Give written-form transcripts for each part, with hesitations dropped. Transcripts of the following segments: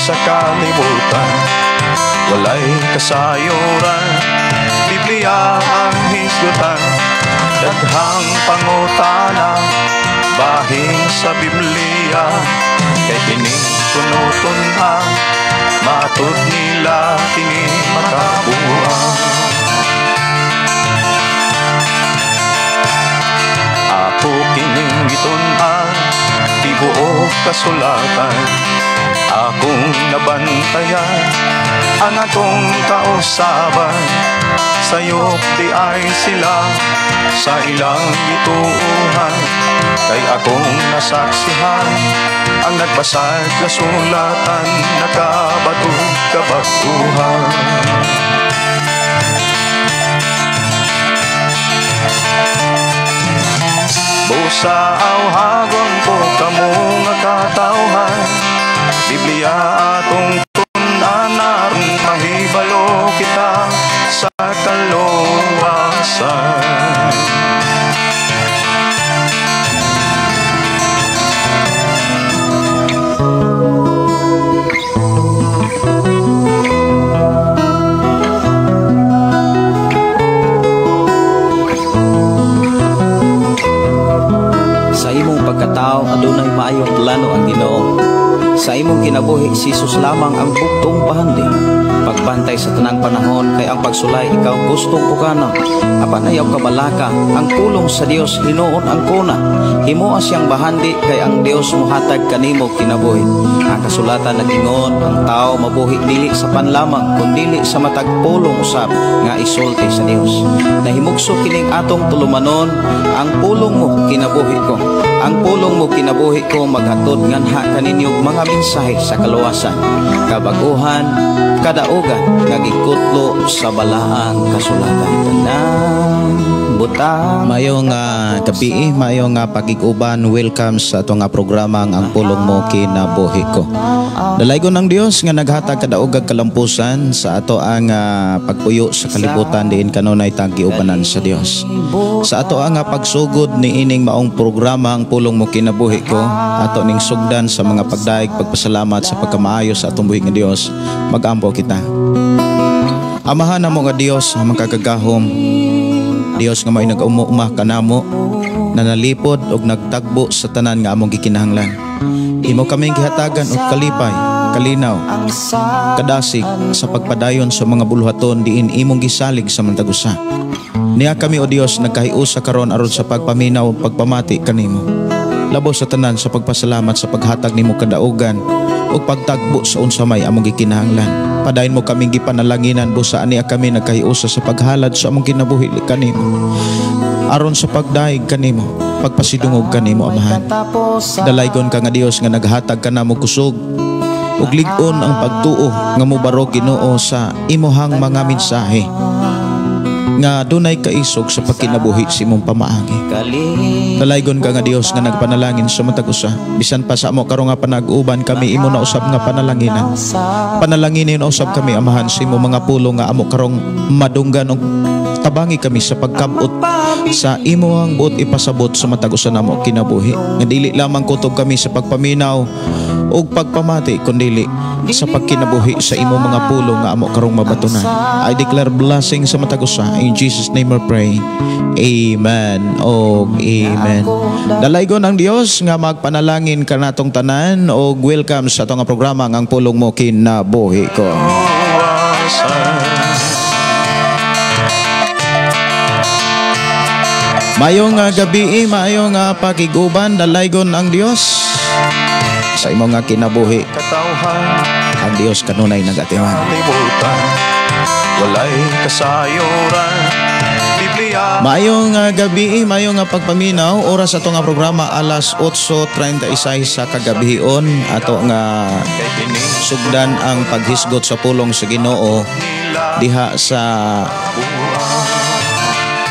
Sa kalibutan, walay kasayuran. Biblia ang hisgutan, daghang pangutana bahin sa Biblia. Kay kining tunutun-an, matud nila kini makabuang. Ako kining gitun-an, tibuok kasulatan. Akong nabantayan ang akong kausaban. Sayop di ay sila sa ilang gituuhan. Kay akong nasaksihan ang nagbasag kasulatan, nakabato kabaguhan. Busa awhagon ko kamo nga katawhan, Biblia atong tun-an aron mahibalo kita sa kaluwasan. Sa imong pagkatao adunay maayong plano ang Ginoo. Sa imong kinabuhi si Jesus lamang ang bugtong bahandi. Pagbantay sa tanang panahon kay ang pagsulay ikaw gustong pugana. Apan ayaw kabalaka ang pulong sa Dios hinuon ang kuna. Himoa siyang bahandi kay ang Dios mohatag kanimo kinabuhi. Ang kasulatan nag-ingon ang tao mabuhi dili sa panlamang kundili sa matag pulong usab nga isulti sa Dios. Nahimugso kining atong tulumanon, ang pulong mo kinabuhi ko. Ang pulong mo kinabuhi ko maghatod nganha kaninyo mga mensahe sa kaluwasan, kabaguhan, kadaugan nga gikutlo sa balaang kasulatan. Tanang butang. Maayong gabi, maayong pakig-uban, welcome sa ato nga programa ang Pulong Mo Kinabuhi Ko. Dalaygon ng Dios nga naghatag kadaogag kalampusan sa ato ang pagpuyo sa kalibutan diin kanunay tag-giubanan sa Dios. Sa ato ang pagsugod ni ining maong programa ang Pulong Mo Kinabuhi Ko, ato ning sugdan sa mga pagdaig, pagpasalamat sa pagkamaayo sa atong buhi nga Dios. Magampo kita. Amahan namo nga Dios nga makagagahom, Dios nga may nag-umuuma kanamo, nanalipod og nagtagbo sa tanan nga among gikinahanglan. Imo kaming gihatagan og kalipay, kalinaw, kadasig sa pagpadayon sa mga buluhaton diin imong gisalig sa matag usa. Niya kami o Dios nagkahiusa karon aron sa pagpaminaw ug pagpamati kanimo. Labaw sa tanan sa pagpasalamat sa paghatag nimo kadaugan ug pagtagbo sa unsa may among gikinahanglan. Padayon mo kaming gipanalanginan busa ania kami nagkahiusa sa paghalad sa among kinabuhi kanimo. Aron sa pagdaig kanimo, pagpasidungog kanimo Amahan. Dalaygon ka nga Dios nga naghatag kanamo kusog ug lig-on ang pagtuo nga mobarog Ginoo sa imuhang mga mensahe nga dunay kaisog sa pagkinabuhi sa imong pamaagi. Dalaygon ka nga Dios nga nagpanalangin sa matag usa. Bisan pa sa amo karon nga panag-uban kami imo na usab nga panalanginan. Panalanginin usab kami Amahan sa imong mga pulong nga amo karong madunggan og tabangi kami sa pagkabot sa imong buot ipasabot sa matag usa namo kinabuhi. Nga dili lamang kutob kami sa pagpaminaw ug pagpamati kundili sa pagkinabuhi sa imong mga pulong nga amo karong mabatunan. I declare blessing sa matag usa. In Jesus name we pray. Amen og amen. Dalaygon ang Dios nga magpanalangin kanatong tanan og welcome sa atong programa ang Pulong Mo Kinabuhi Ko. Maayong gabi, maayong pakig-uban, dalaygon ang Dios sa imong kinabuhi. Ang Dios kanunay nagatiman. Walay kasayuran. Maayong gabi, maayong pagpaminaw. Oras ato nga programa alas 8:36 sa kagabihion. Ato nga sugdan ang paghisgot sa pulong sa Ginoo diha sa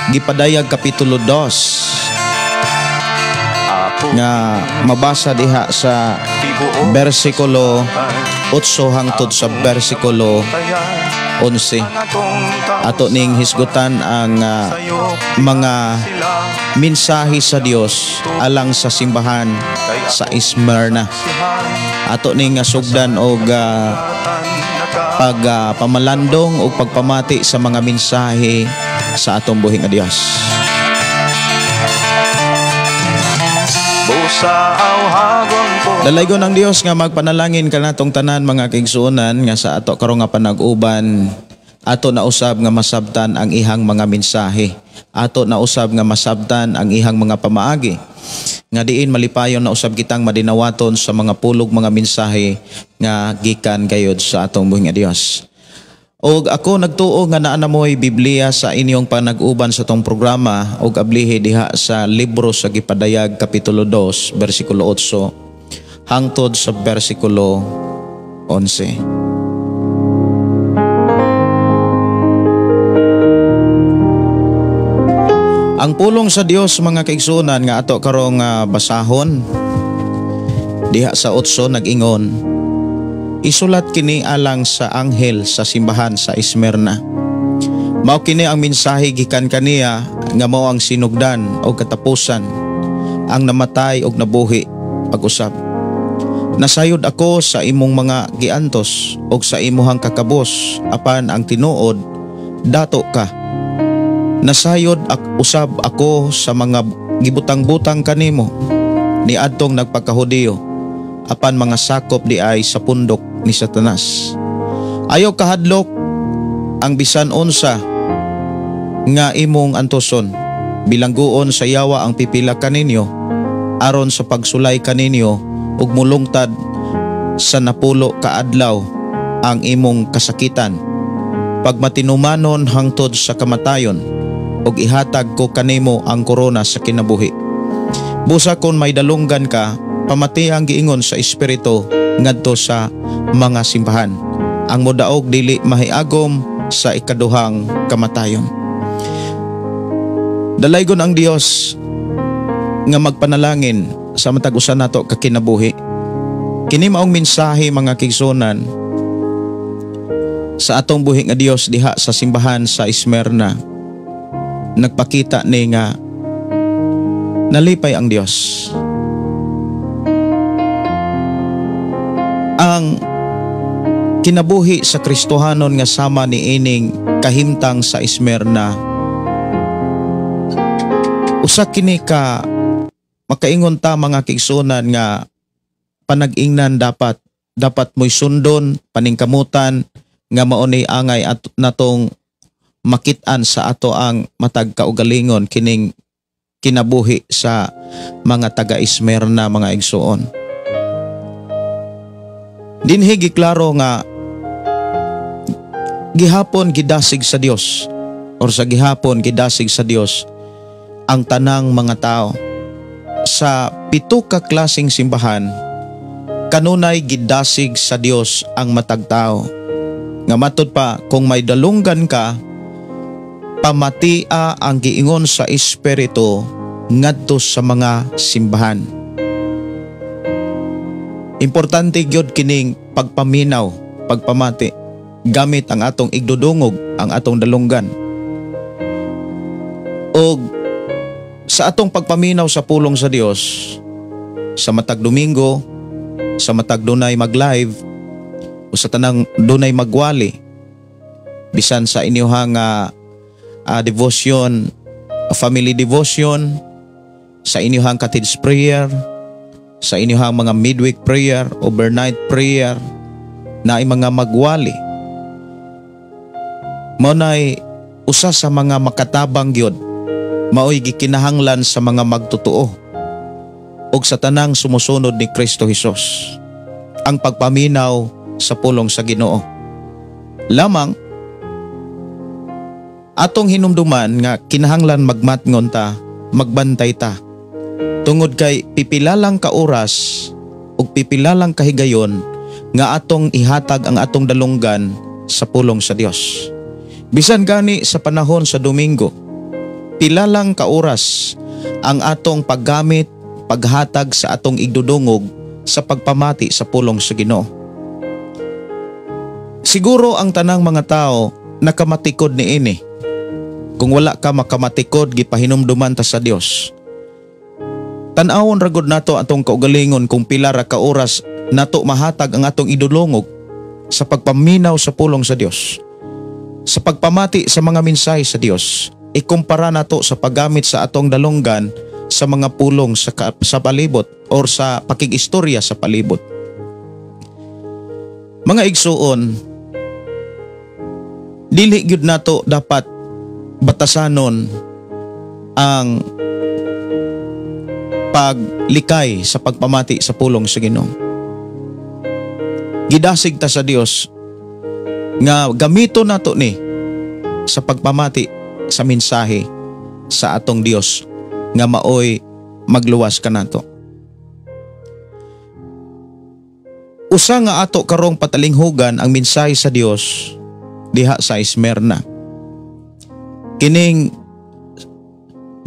Gipadayag Kapitulo 2 nga mabasa diha sa bersikulo 8 hangtod sa bersikulo 11. Ato ning hisgutan ang mga mensahe sa Dios alang sa simbahan sa Smyrna. Ato ning sugdan og pag pamalandong o pagpamati sa mga mensahe sa atong buhi nga Dios. Dalaygon ang Dios nga magpanalangin kanatong tanan mga kaigsuonan nga sa ato karon nga panag-uban, ato na usab nga masabtan ang ihang mga mensahe. Ato na usab nga masabtan ang ihang mga pamaagi. Nga diin malipayon na usab kitang madinawaton sa mga pulog mga mensahe nga gikan gayod sa atong buhi nga Dios. Og ako nagtuo nga naa namoy Biblia sa inyong panag-uban sa tong programa og ablihi diha sa libro sa Gipadayag kapitulo 2 bersikulo 8 hangtod sa bersikulo 11. Ang pulong sa Dios mga kaigsuonan nga ato karong basahon diha sa 8 nag-ingon, isulat kini alang sa anghel sa simbahan sa Esmirna. Mao kini ang mensahe gikan kaniya nga mao ang sinugdan o katapusan, ang namatay og nabuhi pag-usab. Nasayod ako sa imong mga giantos og sa imuhang kakabos, apan ang tinuod dato ka. Nasayod usab ako sa mga gibutang-butang kanimo niadtong nagpakahudiyo, apan mga sakop di ay sa pundok ni Satanas. Ayaw kahadlok ang bisan unsa nga imong antoson, bilangguon sa yawa ang pipila kaninyo aron sa pagsulay kaninyo ug mulungtad sa napulo ka adlaw ang imong kasakitan. Pagmatinumanon hangtod sa kamatayon, ug ihatag ko kanimo ang korona sa kinabuhi. Busa kon may dalunggan ka, pamati ang giingon sa espiritu ngadto sa mga simbahan. Ang modaog dili mahiagom sa ikaduhang kamatayon. Dalaygon ang Dios nga magpanalangin sa matag usa nato ka kinabuhi. Kini maong mensahe mga kaigsuonan sa atong buhi nga Dios diha sa simbahan sa Esmirna. Nagpakita ni nga nalipay ang Dios. Ang kinabuhi sa Kristohanon nga sama ni ining kahimtang sa Esmirna, usa kini ka makaingon ta mga kaigsuonan nga panag-ingnan dapat mo'y sundon paningkamutan nga mao ni angay at natong makit-an sa ato ang matag kaugalingon kining kinabuhi sa mga taga Esmirna mga igsuon. Dinhi giklaro nga gihapon gidasig sa Dios or sa gihapon gidasig sa Dios ang tanang mga tao. Sa 7 ka klaseng simbahan kanunay gidasig sa Dios ang matag tao. Nga matud pa kung may dalunggan ka, pamatia ang giingon sa espiritu ngadto sa mga simbahan. Importante gyud kining pagpaminaw, pagpamati gamit ang atong igdudungog, ang atong dalunggan. Og sa atong pagpaminaw sa pulong sa Dios, sa matag Domingo, sa matag dunay mag-live, o sa tanang dunay magwali, bisan sa inyuhang devotion, family devotion, sa inyuhang cottage prayer, sa inyuhang mga midweek prayer, overnight prayer, na ay mga magwali. Mao nay usa sa mga makatabang gyud, maoy gikinahanglan sa mga magtotoo ug sa tanang sumusunod ni Kristo Hesus, ang pagpaminaw sa pulong sa Ginoo. Lamang atong hinumduman nga kinahanglan magmatngon ta, magbantay ta, tungod kay pipilalang ka oras ug pipilalang kahigayon nga atong ihatag ang atong dalunggan sa pulong sa Dios. Bisan gani sa panahon sa Domingo, pilalang ka oras ang atong paggamit, paghatag sa atong igdudungog sa pagpamati sa pulong sa Ginoo. Siguro ang tanang mga tao nakamatikod niini. Kung wala ka makamatikod, gipahinumduman ta sa Dios. Tan-awon ra gud nato atong kaugalingon kung pila ra ka oras nato mahatag ang atong idulongog sa pagpaminaw sa pulong sa Dios, sa pagpamati sa mga mensahe sa Dios, ikumpara nato sa paggamit sa atong dalunggan sa mga pulong sa palibot or sa pakigistorya sa palibot. Mga igsuon, dili gyud nato dapat batasanon ang paglikay sa pagpamati sa pulong sa Ginoo. Gidasig ta sa Dios nga gamito nato ni sa pagpamati sa mensahe sa atong Dios nga maoy magluwas kanato. Usa nga ato karong patalinghugan ang mensahe sa Dios diha sa Esmirna. Kining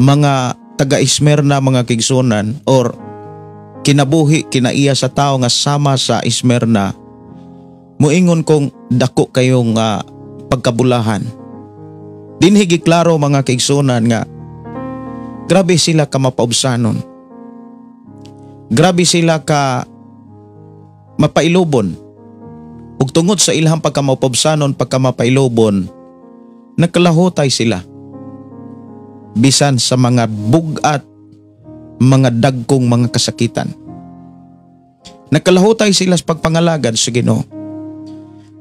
mga taga Esmirna, mga kigsunan, or kinabuhi kinaiya sa tao nga sama sa Esmirna, muingon kong dako kayong pagkabulahan. Dinhi giklaro, mga kaigsunan, nga grabe sila ka mapaubsanon. Grabe sila ka mapailubon. Ug tungod sa ilang pagkamapaubsanon, pagkamapailubon, nagkalahutay sila. Bisan sa mga bugat, mga dagkong mga kasakitan. Nagkalahutay sila sa pagpangalagad sa Ginoo.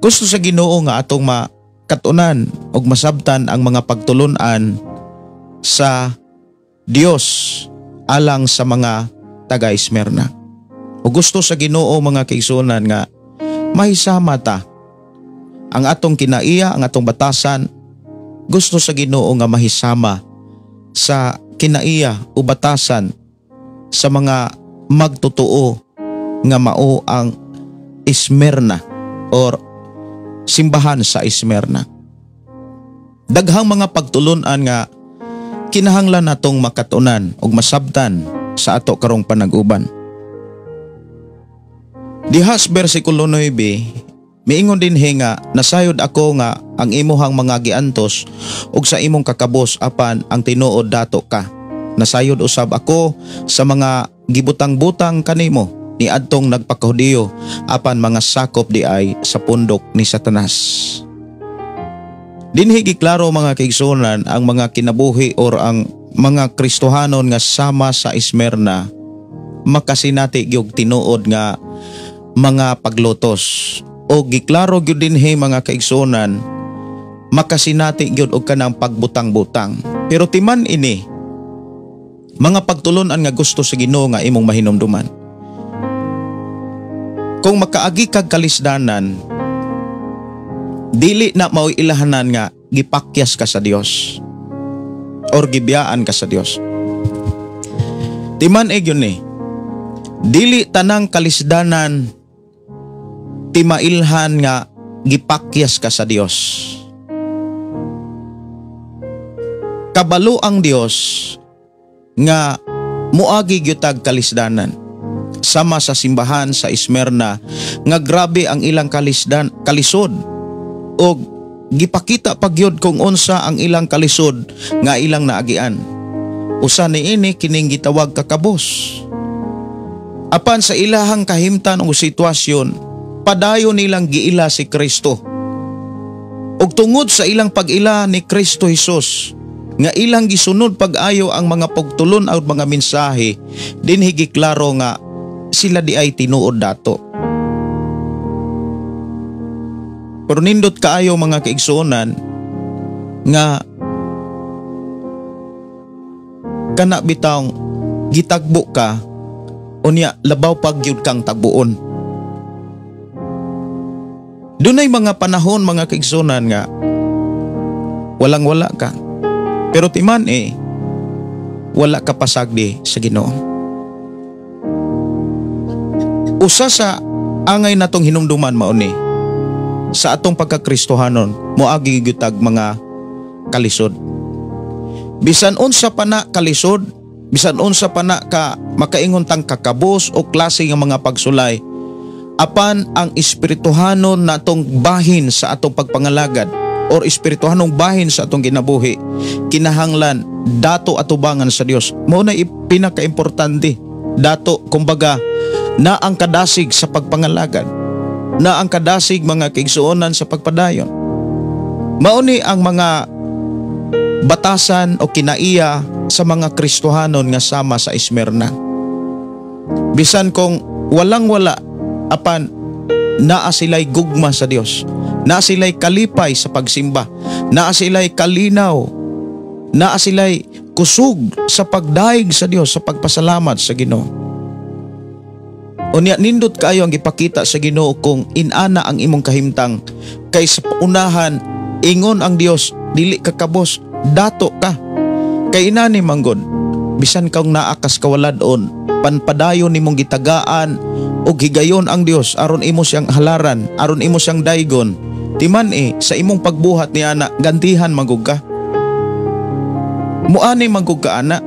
Gusto sa Ginoo nga atong makatunan og masabtan ang mga pagtulunan sa Dios alang sa mga taga Esmirna. O gusto sa Ginoo, mga kaigsunan, nga mahisama ta ang atong kinaiya, ang atong batasan. Gusto sa Ginoo nga mahisama sa kinaiya o batasan sa mga magtotoo nga mao ang Esmirna or simbahan sa Esmirna. Daghang mga pagtulunan nga kinahanglan natong makatunan ug masabtan sa ato karong panag-uban. Diha sa bersikulo 9, miingon dinhi nga nasayod ako nga ang imuhang mga giantos ug sa imong kakabos, apan ang tinuod dato ka. Nasayod usab ako sa mga gibutang-butang kanimo niadtong nagpakahudiyo, apan mga sakop di ay sa pundok ni Satanas. Dinhi giklaro, mga kaigsunan, ang mga kinabuhi or ang mga Kristohanon nga sama sa Esmirna makasinati gyud tinuod nga mga paglutos. O giklaro gyud dinhi, mga kaigsunan, makasinati gyud og kanang pagbutang-butang. Pero timan ini mga pagtulunan nga gusto sa Ginoo nga imong mahinumduman. Kung makaagi kag kalisdanan, dili na mao'y ilahanan nga gipakyas ka sa Dios or gibiyaan ka sa Dios. Timan e gyud ni, dili tanang kalisdanan timailhan nga gipakyas ka sa Dios. Kabalo ang Dios nga muagi gyud tag kalisdanan. Sama sa simbahan sa Esmirna nga grabe ang ilang kalisod og gipakita pa gyud kung unsa ang ilang kalisod nga ilang naagian. Usa niini kining gitawag kakabos. Apan sa ilahang kahimtan o sitwasyon, padayon nilang giila si Kristo. Og tungod sa ilang pag-ila ni Kristo Hesus, nga ilang gisunod pag-ayo ang mga pagtulon o mga mensahe, dinhi giklaro nga sila di ay tinuod dato. Pero nindot kaayo, mga kaigsuonan, nga kana bitawng gitagbo ka, unya labaw pag gyud kang tagbuon. Dunay mga panahon, mga kaigsuonan, nga walang wala ka. Pero timan wala ka pasagdi sa Ginoo. Usa sa angay natong hinumduman mao ni sa atong pagkakristohanon, moagi gyud tag mga kalisod. Bisan unsa pa na kalisod, bisan unsa pa na ka makaingon tang kakabos o klase nga mga pagsulay, apan ang espirituhanon natong bahin sa atong pagpangalagad or espirituhanong bahin sa atong ginabuhi, kinahanglan dato atubangan sa Dios. Mao na pinakaimportante. Dato, kumbaga, Na ang kadasig sa pagpangalagad. Na ang kadasig, mga kaigsuonan, sa pagpadayon. Mauni ang mga batasan o kinaiya sa mga Kristohanon nga sama sa Esmirna. Bisan kung walang wala, apan naa sila'y gugma sa Dios, naa sila'y kalipay sa pagsimba, naa sila'y kalinaw, naa sila'y kusog sa pagdaig sa Dios, sa pagpasalamat sa Ginoo. Unya nindot kaayo ang gipakita sa Ginoo kung inana ang imong kahimtang, kay sa unahan ingon ang Dios, dili ka kabos, dato ka. Kay inani manggod, bisan kang naa kas kawalad-on, panpadayon nimong gitagaan og higayon ang Dios aron imo siyang halaran, aron imo siyang daygon. Timan sa imong pagbuhat ni ana, gantihan magug ka. Muani magug ka ana.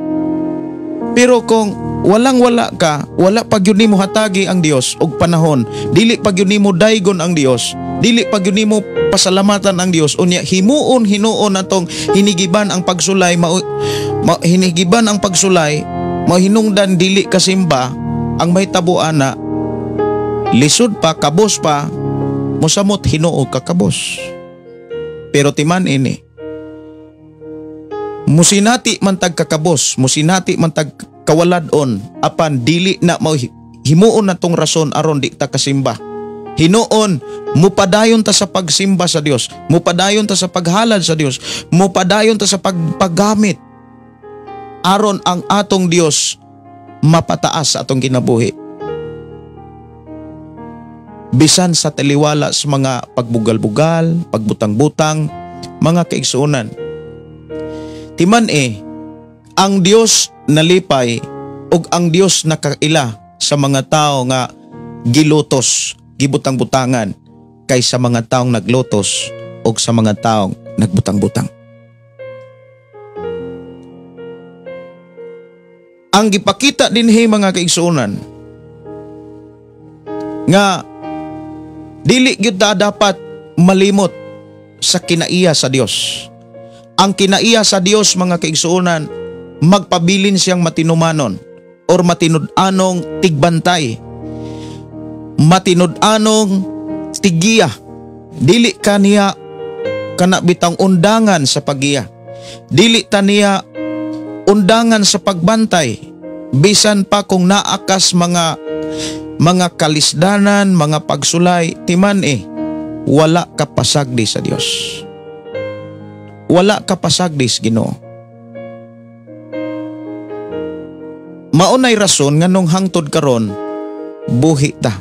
Pero kung walang wala ka, wala pa gyud nimo hatagi ang Dios og panahon, dili pa gyud nimo daygon ang Dios, dili pa gyud nimo pasalamatan ang Dios, unya himuon hinuon atong hinigiban ang pagsulay, hinigiban ang pagsulay, mahinungdan dili kasimba, ang mahitabo ana, lisod pa, kabos pa, mosamot hinuo ka kabos. Pero timan ini, musinati man tag kakabos, musinati man tag kawaladon, apan dili na mo himuon na tong rason aron di ta kasimba. Hinuon, mupadayon ta sa pagsimba sa Dios, mupadayon ta sa paghalad sa Dios, mupadayon ta sa pagpagamit aron ang atong Dios mapataas sa atong kinabuhi. Bisan sa taliwala sa mga pagbugal-bugal, pagbutang-butang, mga kaigsuonan. Timan ang Dios nalipay ug ang Dios nakaila sa mga tao nga gilutos, gibutang-butangan, kaysa mga taong naglutos o sa mga taong nagbutang-butang. Ang gipakita dinhi, mga kaigsuonan, nga dili gyud ta dapat malimot sa kinaiya sa Dios. Ang kinaiya sa Dios, mga kaigsuonan, magpabilin siyang matinumanon or matinud-anong tigbantay, matinud-anong tigiya. Dili kaniya kana bitang undangan sa pagiya, dili taniya undangan sa pagbantay, bisan pa kung naakas mga kalisdanan, mga pagsulay. Timan wala ka pasagdi sa Dios, wala ka pasagdi sa Ginoo. Maunay rason nganong hangtod karon buhi ta.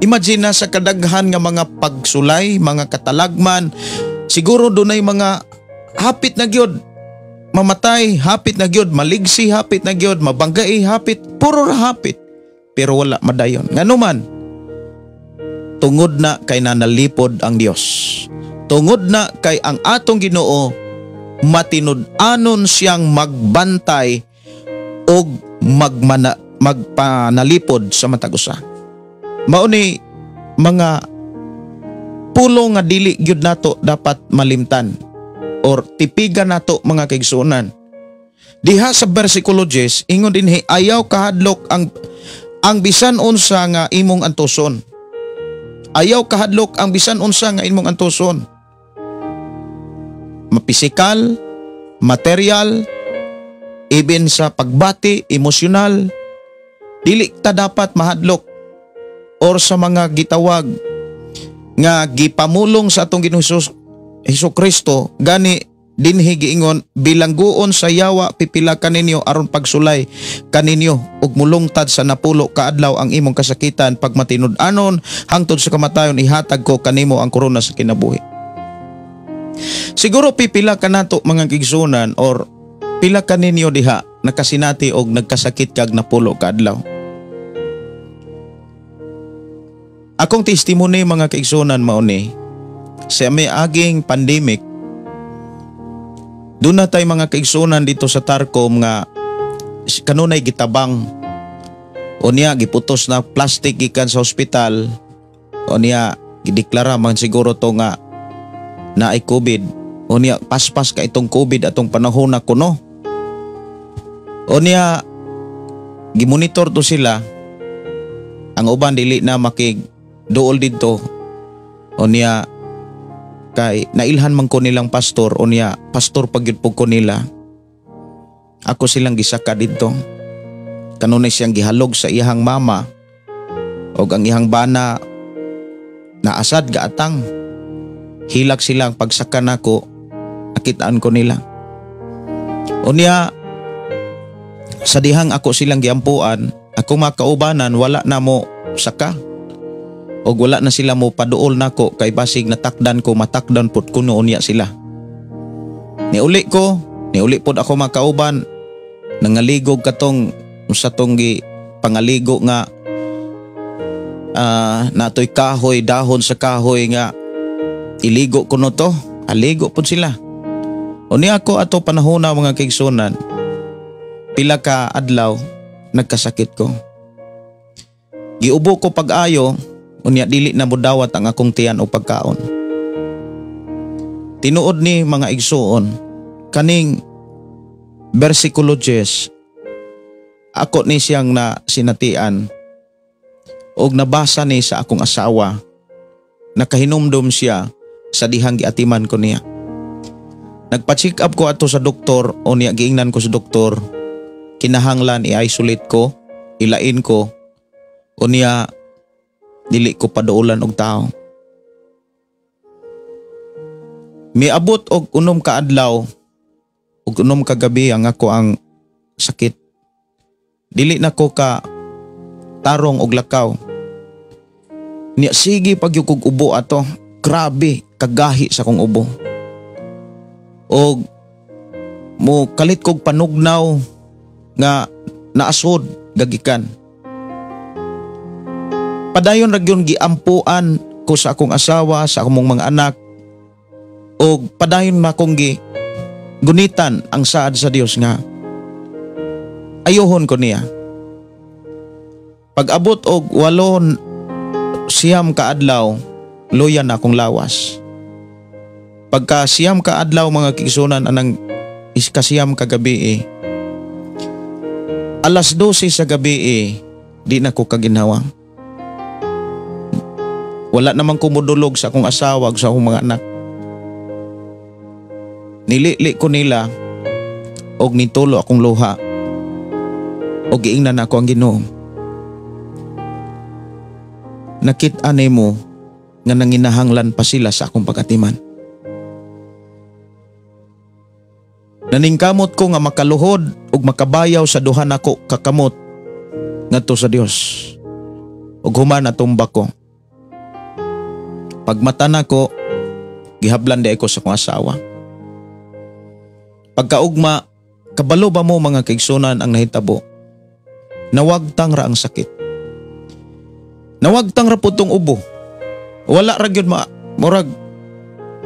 Imagine na sa kadaghan nga mga pagsulay, mga katalagman, siguro dunay mga hapit na gyud mamatay, hapit na gyud maligsi, hapit na gyud mabanggai, hapit, puro ra hapit, pero wala madayon. Nganuman, tungod na kay nanalipod ang Dios. Tungod na kay ang atong Ginoo matinud-anon siyang magbantay og magpanalipod sa matag usa. Mao ni mga pulong nga dili gyud nato dapat malimtan or tipigan nato, mga kaigsuonan. Diha sa versikulo 10, ingon dinhi, ayaw kahadlok ang bisan unsa nga imong antuson. Ayaw kahadlok ang bisan unsa nga imong antuson. Mapisikal, material, even sa pagbati, emosyonal, dili ta dapat mahadlok or sa mga gitawag nga gipamulong sa atong Ginoong Hesus Kristo. Gani dinhi giingon, bilangguon sa yawa pipila kaninyo aron pagsulay kaninyo ug mulungtad sa 10 ka adlaw ang imong kasakitan, pag matinud-anon hangtod sa kamatayon ihatag ko kanimo ang korona sa kinabuhi. Siguro pipila kanato, mga kaigsuonan, or pila kaninyo diha nakasinati og nagkasakit kag 10 ka adlaw. Akong testimony, mga kaigsuonan, mao ni sa may aging pandemic, doon na tayo, mga kaigsuonan, dito sa Tarcom nga kanunay gitabang. Unya giputos na plastic gikan sa ospital. Unya gideklara man siguro to nga naay COVID. Unya paspas ka itong COVID atong panahon na kuno. Unya gimonitor to sila. Ang uban dili na makig duol didto unya kay nailhan man ko nilang pastor, unya pastor pagyud pug ko nila. Ako silang gisaka didto. Kanunay siyang gihalog sa iyahang mama og ang iyang bana naasad gaatang. Hilak silang pagsaka nako, nakitaan ko nila. Unya sa dihang ako silang giampuan, ako mga kaubanan wala na mo saka. Og wala na sila mo paduol nako kay basig natakdan ko, matakdan pud kuno unya sila. Niuli ko, niuli pod ako mga kauban, nangaligog katong sa tong gi pangaligo nga natoy kahoy, dahon sa kahoy nga iligo kuno to, aligo pud sila. Unya ako ato panahona mga kaigsunan, pila ka adlaw nagkasakit ko. Giubo ko pag-ayo, unya dili na modawat ang akong tiyan o pagkaon. Tinuod ni mga igsuon, kaning versikulo 10, ako ni siyang na sinatian og nabasa ni sa akong asawa. Nakahinumdum siya sa dihang giatiman ko niya. Nagpa-check up ko ato sa doktor, o niya giingnan ko sa doktor, kinahanglan i-isolate ko, ilain ko, o niya dili ko paduolan og tao. Miabot og unom ka adlaw og unom ka gabi ang ako ang sakit. Dili na ko ka tarong og lakaw. Niya sige pagyud kog ubo ato, grabe kagahi sa kong ubo. Og mo kalit kog panugnaw nga naasod gagikan. Padayon ra gyud giampuan ko sa akong asawa, sa akong mga anak, og padayon makong gi gunitan ang saad sa Dios nga ayohon ko niya. Pag-abot og 8 ka adlaw, luya na akong lawas. Pagka 9 ka adlaw mga kigsunan, anang iskasiyam ka gabi 12:00 sa gabi di na ko kaginhawa. Wala namang kumudulog sa akong asawa sa akong mga anak. Nilili ko nila og nitulo akong luha og giingnan ako ang Ginoo. Nakit-an nimo nga nanginahanglan pa sila sa akong pagatiman. Naningkamot ko nga makaluhod ug makabayaw sa duha nako kakamot ngadto sa Dios. Ug human natumba ko. Pagmata nako, gihablan di ko sa akong asawa. Pagkaugma, kabalo ba mo mga kaigsunan ang nahitabo? Nawagtang ra ang sakit. Nawagtang ra pud tong ubo. Wala ra gyud murag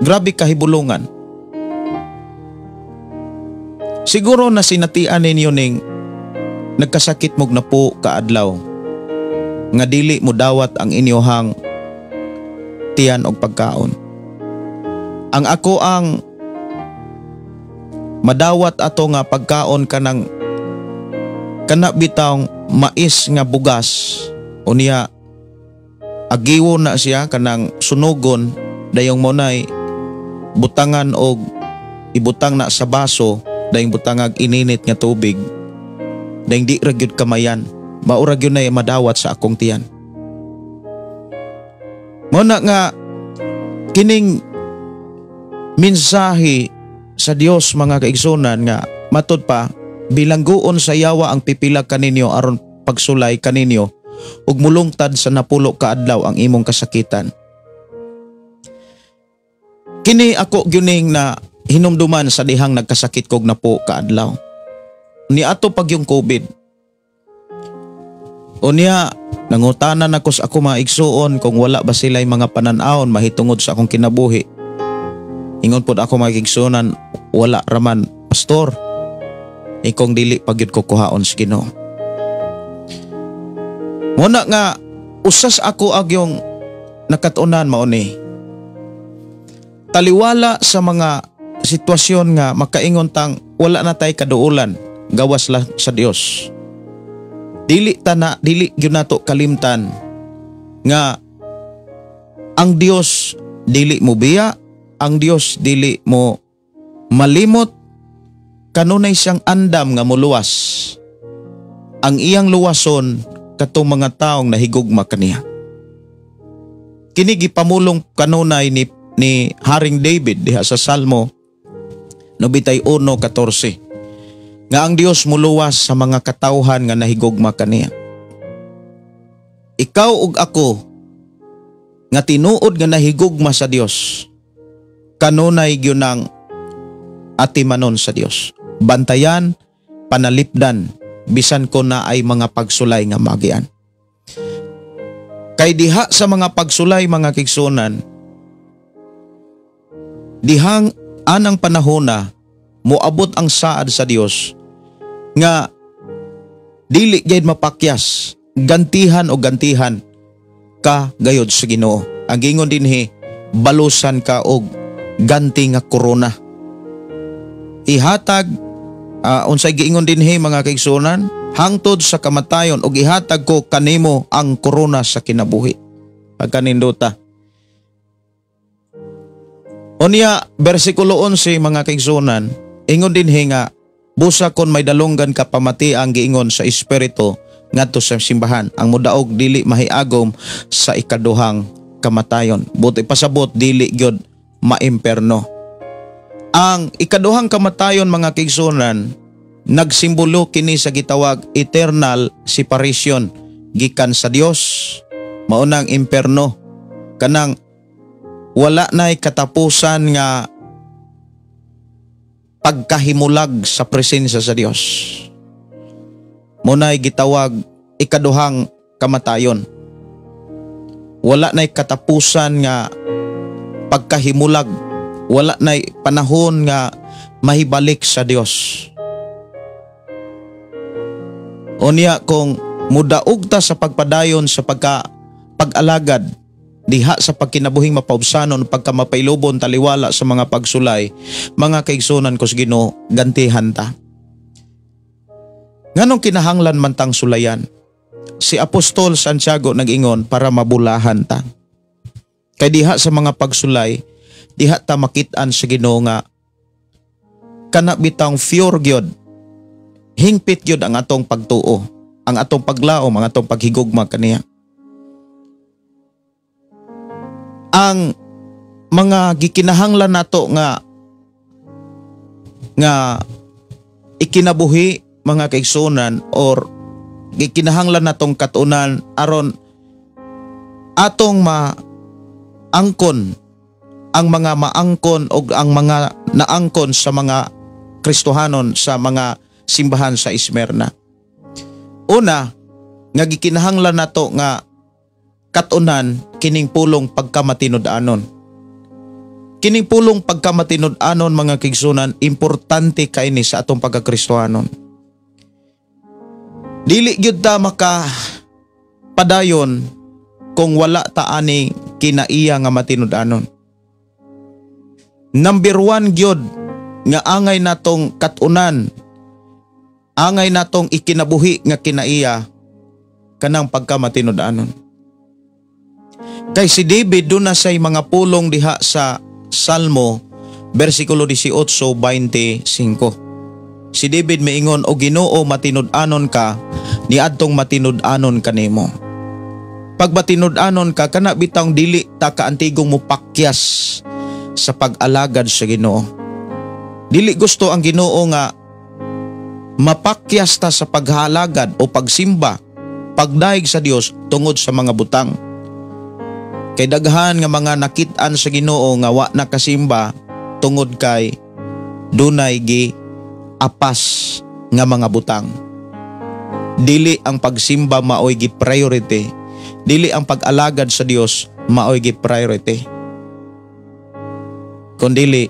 grabe kahibulungan. Siguro na sinatian ninyo ning nagkasakit mog napo kaadlaw nga dili mo dawat ang inyohang tiyan og pagkaon. Ang ako ang madawat ato nga pagkaon kanang kana bitawng mais nga bugas, unya agiwo na siya kanang sunugon, dayong mo nay butangan og ibutang na sa baso, dayong butangag ininit nga tubig, dayong di ra gyud kamayan, mao ra gyud nay madawat sa akong tiyan. Mao na nga kining mensahe sa Dios mga kaigsunan nga matud pa bilanggoon sa yawa ang pipila kaninyo aron pagsulay kaninyo ug mulungtad sa 10 ka adlaw ang imong kasakitan. Kini ako gyuning na hinumduman sa dihang nagkasakit kog 10 ka adlaw. Niato pag yung COVID. Unya nangutanan ako sa ako mga igsuon kung wala ba sila'y mga panan-awon mahitungod sa akong kinabuhi. Ingon pod ako mga igsuonan, wala raman pastor. Ikong dili pagyud ko kuhaon sa Ginoo. Muna nga usas ako agyong nakatunan mao ni. Taliwala sa mga sitwasyon nga makaingon tang wala na tay kaduolan gawas la sa Dios. Dili ta na, dili gyud nato kalimtan Nga ang Dios dili mo biya, ang Dios dili mo malimot, kanunay siyang andam nga muluwas. Ang iyang luwason katong mga taong nahigugma kaniya. Kini gipamulong kanunay ni Haring David diha sa Salmo 91:14 nga ang Dios muluwas sa mga katawhan nga nahigugma kaniya. Ikaw ug ako nga tinuod nga nahigugma sa Dios, kanunay gyud nang atimanon sa Dios. Bantayan, panalipdan, bisan ko na ay mga pagsulay nga magian. Kay diha sa mga pagsulay, mga kigsunan, dihang anang panahona moabot ang saad sa Dios nga dili gyud mapakyas, gantihan o gantihan ka gayod sa Ginoo. Ang gingon dinhi, balusan ka og ganti nga korona. Ihatag unsay giingon dinhi, mga kaigsunan, hangtod sa kamatayon og ihatag ko kanimo ang korona sa kinabuhi. Pagkanindota. Unya, bersikulo 11, mga kaigsunan, ingon dinhi nga busa kon may dalunggan ka, pamati ang giingon sa Espiritu ngadto sa simbahan. Ang mudaog dili mahiagom sa ikaduhang kamatayon. Buti pasabot, dili gyud maimperno. Ang ikaduhang kamatayon, mga kaigsunan, nagsimbolo kini sa gitawag eternal separation gikan sa Dios. Maunang imperno, kanang wala na'y katapusan nga pagkahimulag sa presensya sa Dios. Muna'y gitawag ikaduhang kamatayon. Wala na'y katapusan nga pagkahimulag, wala na'y panahon nga mahibalik sa Dios. Unya kung mudaog ta sa pagpadayon sa pag-alagad diha sa pagkinabuhing mapaubsanon, pagka mapailubon taliwala sa mga pagsulay, mga kaigsunan ko sa Ginoo, gantihan ta. Nganong kinahanglan man tang sulayan? Si Apostol Santiago nag-ingon para mabulahan ta. Kay diha sa mga pagsulay, diha ta makit-an sa Ginoo nga kana bitang pure gyud, hingpit gyud ang atong pagtuo, ang atong paglaom, ang atong paghigugma kaniya. Ang mga gikinahanglan nato nga nga ikinabuhi, mga kaigsunan, or gikinahanglan natong katunan aron atong maangkon ang mga maangkon o ang mga naangkon sa mga Kristohanon sa mga simbahan sa Esmirna. Una, nga gikinahanglan nato nga katunan kining pulong pagkamatinud-anon. Kining pulong pagkamatinud-anon, mga kaigsunan, importante kaini sa atong pagkakristohanon. Dili gyud ta maka padayon kung wala ta ani kinaiya nga matinud-anon. Number one gyud nga angay natong katunan, angay natong ikinabuhi nga kinaiya, kanang pagkamatinud-anon. Kay si David doon na say mga pulong diha sa Salmo versikulo 18:25. Si David miingon, "O Ginoo, matinud-anon ka, niadtong matinud-anon kanimo." Pag matinud-anon ka, kana bitang dili ta kaantigong mopakyas sa pag-alagad sa Ginoo. Dili gusto ang Ginoo nga mapakyas ta sa paghalagad o pagsimba, pagdaig sa Dios tungod sa mga butang. Kay daghan nga mga nakit-an sa Ginoo nga wa nakasimba tungod kay dunay gi apas nga mga butang. Dili ang pagsimba maoy gi priority. Dili ang pag-alagad sa Dios maoy gi priority. Kundili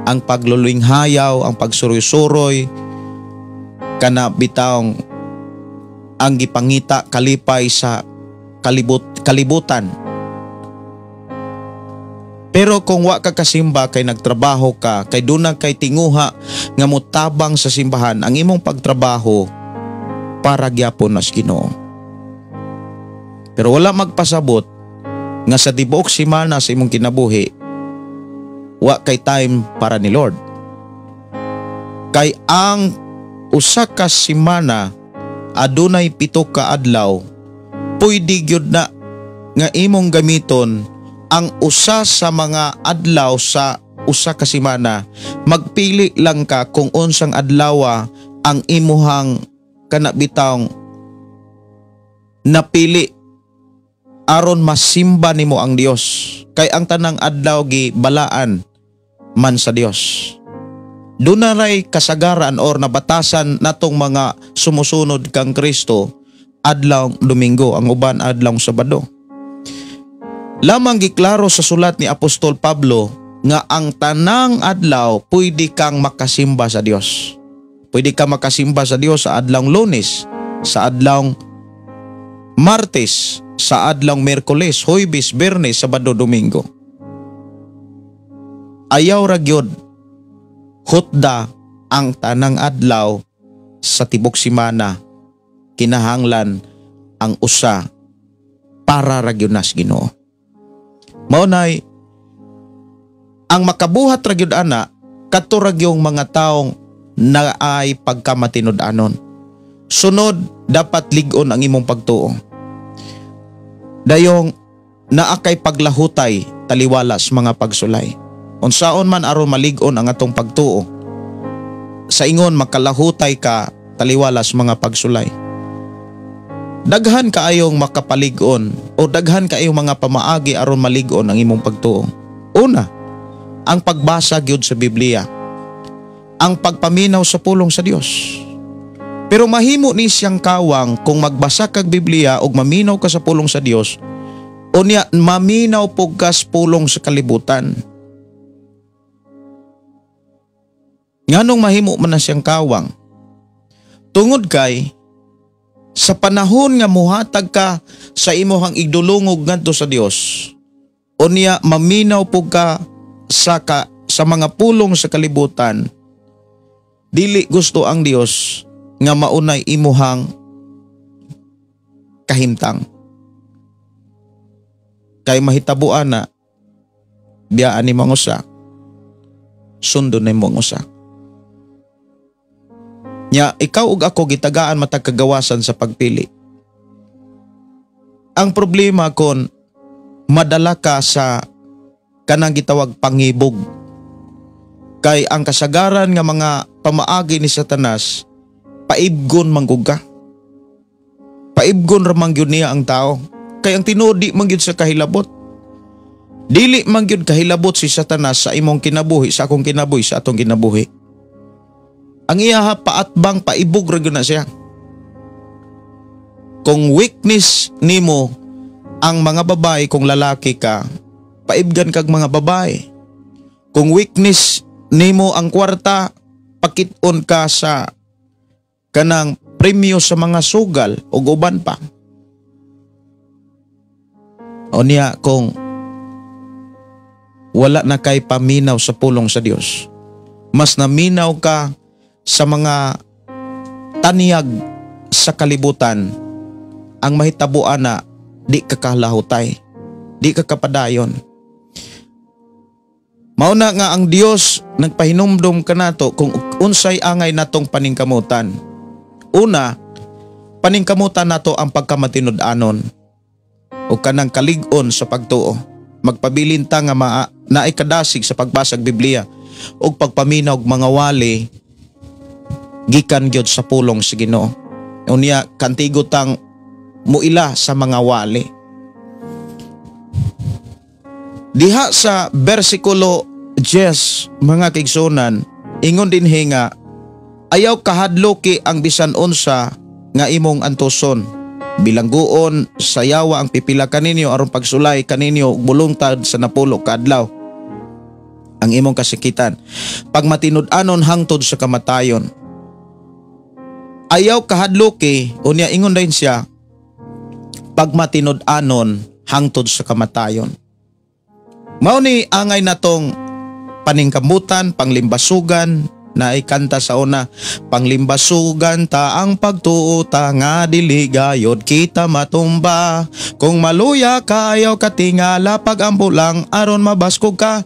ang paglulinghayaw, ang pagsuroy-suroy, kana bitawng ang gipangita kalipay sa kalibutan. Pero kung wa ka kasimba kay nagtrabaho ka, kay duna kay tinguha nga motabang sa simbahan, ang imong pagtrabaho para gyapon nas Ginoo. Pero wala magpasabot nga sa tibuok semana sa imong kinabuhi, wa kay time para ni Lord. Kay ang usa ka semana adunay 7 ka adlaw, pwede gyud na nga imong gamiton ang usa sa mga adlaw sa usa ka semana. Magpili lang ka kung unsang adlaw ang imuhang kanabitawng napili aron masimba nimo ang Dios. Kay ang tanang adlaw gi balaan man sa Dios. Dunaray kasagaran or nabatasan natong mga sumusunod kang Kristo adlaw Domingo, ang uban adlaw Sabado. Lamang giklaro sa sulat ni Apostol Pablo nga ang tanang adlaw pwede kang makasimba sa Dios. Pwede ka makasimba sa Dios sa adlaw Lunes, sa adlaw Martes, sa adlaw Miyerkules, Huwebes, Biyernes, Sabado, Domingo. Ayaw ra gyud hutda ang tanang adlaw sa tibok semana, kinahanglan ang usa para ra gyud nas Ginoo. Mao nay ang makabuhat ra gyud ana kadto ra gyung mga taong naay pagkamatinud-anon. Sunod, dapat lig-on ang imong pagtuo. Dayong naa kay paglahutay taliwalas mga pagsulay. Unsaon man aron malig-on ang atong pagtuo, sa ingon makalahutay ka taliwalas mga pagsulay. Daghan kaayong makapalig-on o daghan kaayong mga pamaagi aron malig-on ang imong pagtuo. Una, ang pagbasa gyud sa Biblia, ang pagpaminaw sa pulong sa Dios. Pero mahimo ni siyang kawang kung magbasa kag Biblia ug maminaw ka sa pulong sa Dios, unya maminaw pug ka sa pulong sa kalibutan. Nganong mahimo man na siyang kawang? Tungod kay sa panahon nga muhatag ka sa imuhang igdulungog ngadto sa Dios, unya maminaw pug ka sa mga pulong sa kalibutan, dili gusto ang Dios nga maunay imuhang kahimtang. Kay mahitabuan na biyaan ni mga usa, sundon ni mga usa. Nya ikaw ug ako gitagaan matag kagawasan sa pagpili. Ang problema kon madala ka sa kanang gitawag pangibog. Kay ang kasagaran nga mga pamaagi ni Satanas, paibgon manggug ka. Paibgon ra man gyud niya ang tao. Kay ang tinuod di man gyud sa kahilabot. Dili man gyud kahilabot si Satanas sa imong kinabuhi, sa akong kinabuhi, sa atong kinabuhi. Ang iyaha paatbang paibog ra gyud na siya. Kung weakness nimo ang mga babae, kung lalaki ka, paibgan kag mga babae. Kung weakness nimo ang kwarta, pakit-on ka sa kanang premyo sa mga sugal o uban pa. O niya kung wala na kay paminaw sa pulong sa Dios, mas naminaw ka sa mga taniyag sa kalibutan, ang mahitabuan na di ka kalahutay, di ka kapadayon. Mauna nga ang Dios nagpahinumdum kanato kung unsay angay natong paningkamutan. Una, paningkamutan nato ang pagkamatinud-anon o kanang kalig-on sa pagtuo. Magpabilin ta nga naay kadasig sa pagbasag Biblia o pagpaminaw og mga wali gikan gyud sa pulong sa Ginoo. Unya kantigo tang muila sa mga wali. Diha sa bersikulo 10, mga kaigsunan, ingon dinhi nga ayaw kahadloki ang bisan unsa nga imong antuson. Bilangguon sa yawa ang pipila kaninyo aron pagsulay kaninyo ug bulungtad sa napulo ka adlaw ang imong kasikitan. Pagmatinud-anon hangtod sa kamatayon. Ayaw kahadloki, unya ingon din siya, pagmatinud-anon hangtod sa kamatayon. Mao ni angay natong paningkamutan, panglimbasugan, Naikanta sa una, panglimbasugan ta ang pagtuo ta nga dili gayod kita matumba. Kung maluya ka ayaw katingala, pagampo lang aron mabaskog ka.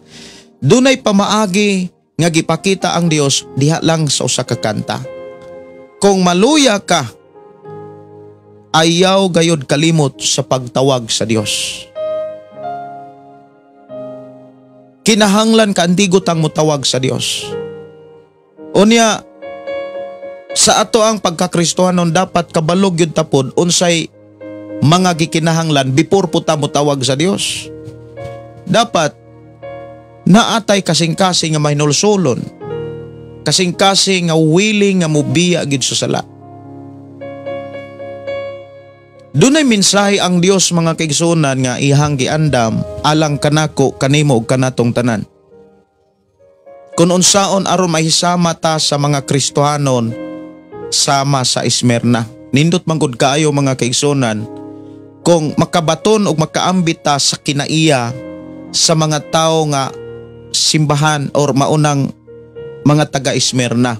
Dunay pamaagi nga gipakita ang Dios diha lang sa usa ka kanta. Kung maluya ka, ayaw gayod kalimot sa pagtawag sa Dios. Kinahanglan ka antigo tang motawag sa Dios. Unya sa ato ang pagkakristohanon dapat kabalog yun tapod unsay mga gikinahanglan before po ta motawag sa Dios. Dapat naatay kasing-kasing nga mahinulsulon, kasing-kasing nga willing nga mubiya gid sa sala. Dunay mensahe ang Dios mga kaigsuonan nga ihang giandam alang kanako kanimo ug kanatong tanan. Kun unsaon aron mahisama ta sa mga Kristohanon sama sa Esmirna. Nindot man gud kaayo mga kaigsuonan kung makabaton og makaambit ta sa kinaiya sa mga tawo nga simbahan or maunang mga taga Esmirna.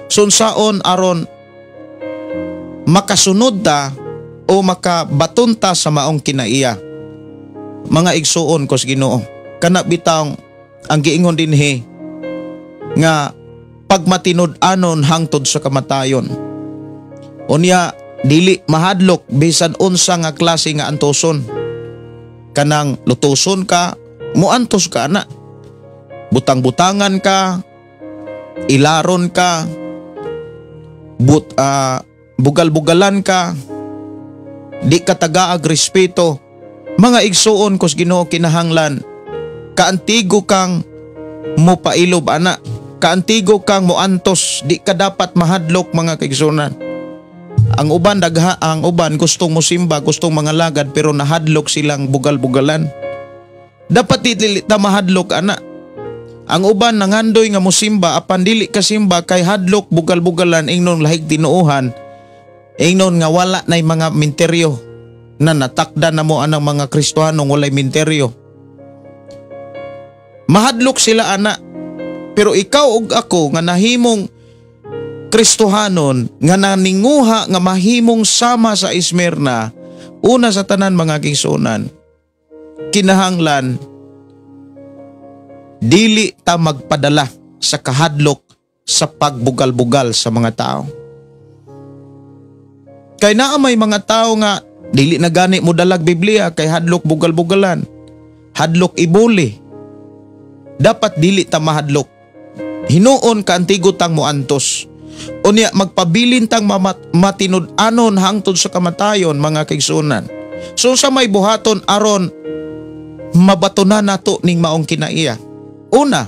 So unsaon aron makasunod ta o makabaton ta sa maong kinaiya. Mga igsuon ko sa Ginoo, kana bitawng ang giingon dinhi nga pagmatinud-anon hangtod sa kamatayon. Unya dili mahadlok bisan unsa nga klase nga antoson. Kanang lutuson ka, muantos ka ana. Butang-butangan ka, ilaron ka, bugal-bugalan ka, di ka tagaag respeto. Mga igsuon ko sa Ginoo, kinahanglan kaantigo kang mopailob ana, kaantigo kang moantos, di ka dapat mahadlok mga kaigsuonan. Ang uban dagha, ang uban gustong mosimba, gustong mga lagad pero nahadlok silang bugal-bugalan. Dapat dili ta mahadlok ana. Ang uban nangandoy nga mosimba apan dili ka simba kay hadlok bugal-bugalan, ingnon lahig tinuohan, ingnon nga wala nay mga minteryo na natakda na mo anang mga Kristohanong walay minteryo. Mahadlok sila ana. Pero ikaw ug ako nga nahimong Kristohanon, nga naninguha nga mahimong sama sa Esmirna, una sa tanan mga kigsuonan, kinahanglan dili ta magpadala sa kahadlok sa pagbugal-bugal sa mga tao. Kay naa may mga tao nga dili na gani mo dalag Biblia kay hadlok bugal-bugalan, hadlok ibuli. Dapat dili ta mahadlok. Hinuon kaantigo tang moantos. Unya magpabilin tang matinud-anon hangtod sa kamatayon mga kaigsuonan. So sa may buhaton aron mabatunan nato ning maong kinaiya. Una,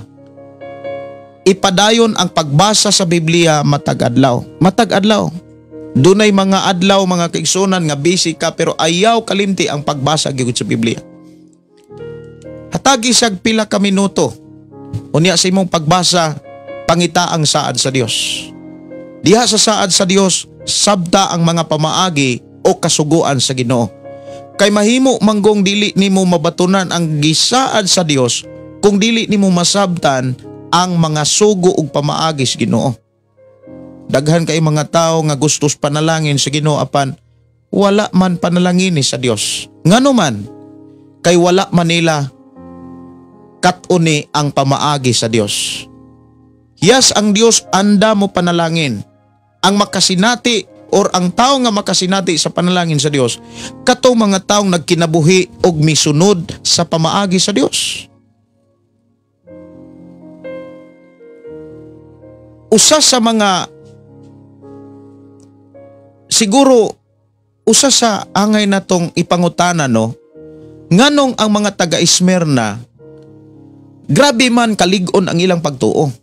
ipadayon ang pagbasa sa Biblia matag adlaw. Matag adlaw. Dunay mga adlaw mga kaigsuonan nga busy ka pero ayaw kalimti ang pagbasa gyud sa Biblia. Hatagi sag pila ka minuto. Unya sa imong pagbasa, pangita ang saad sa Dios. Diha sa saad sa Dios, sabta ang mga pamaagi o kasuguan sa Ginoo. Kay mahimo manggong dili nimo mabatunan ang gisaad sa Dios kung dili nimo masabtan ang mga sugo ug pamaagi sa Ginoo. Daghan kay mga tawo nga gustos panalangin sa Ginoo apan wala man panalangin sa Dios. Ngano man kay wala man nila kat-uni ang pamaagi sa Dios. Yes, ang Dios anda mo panalangin. Ang makasinati or ang tao nga makasinati sa panalangin sa Dios, katong mga taong nagkinabuhi og misunod sa pamaagi sa Dios. Usa sa mga siguro usa sa angay natong ipangutana, no, nganong ang mga taga Esmirna grabe man kalig-on ang ilang pagtuo.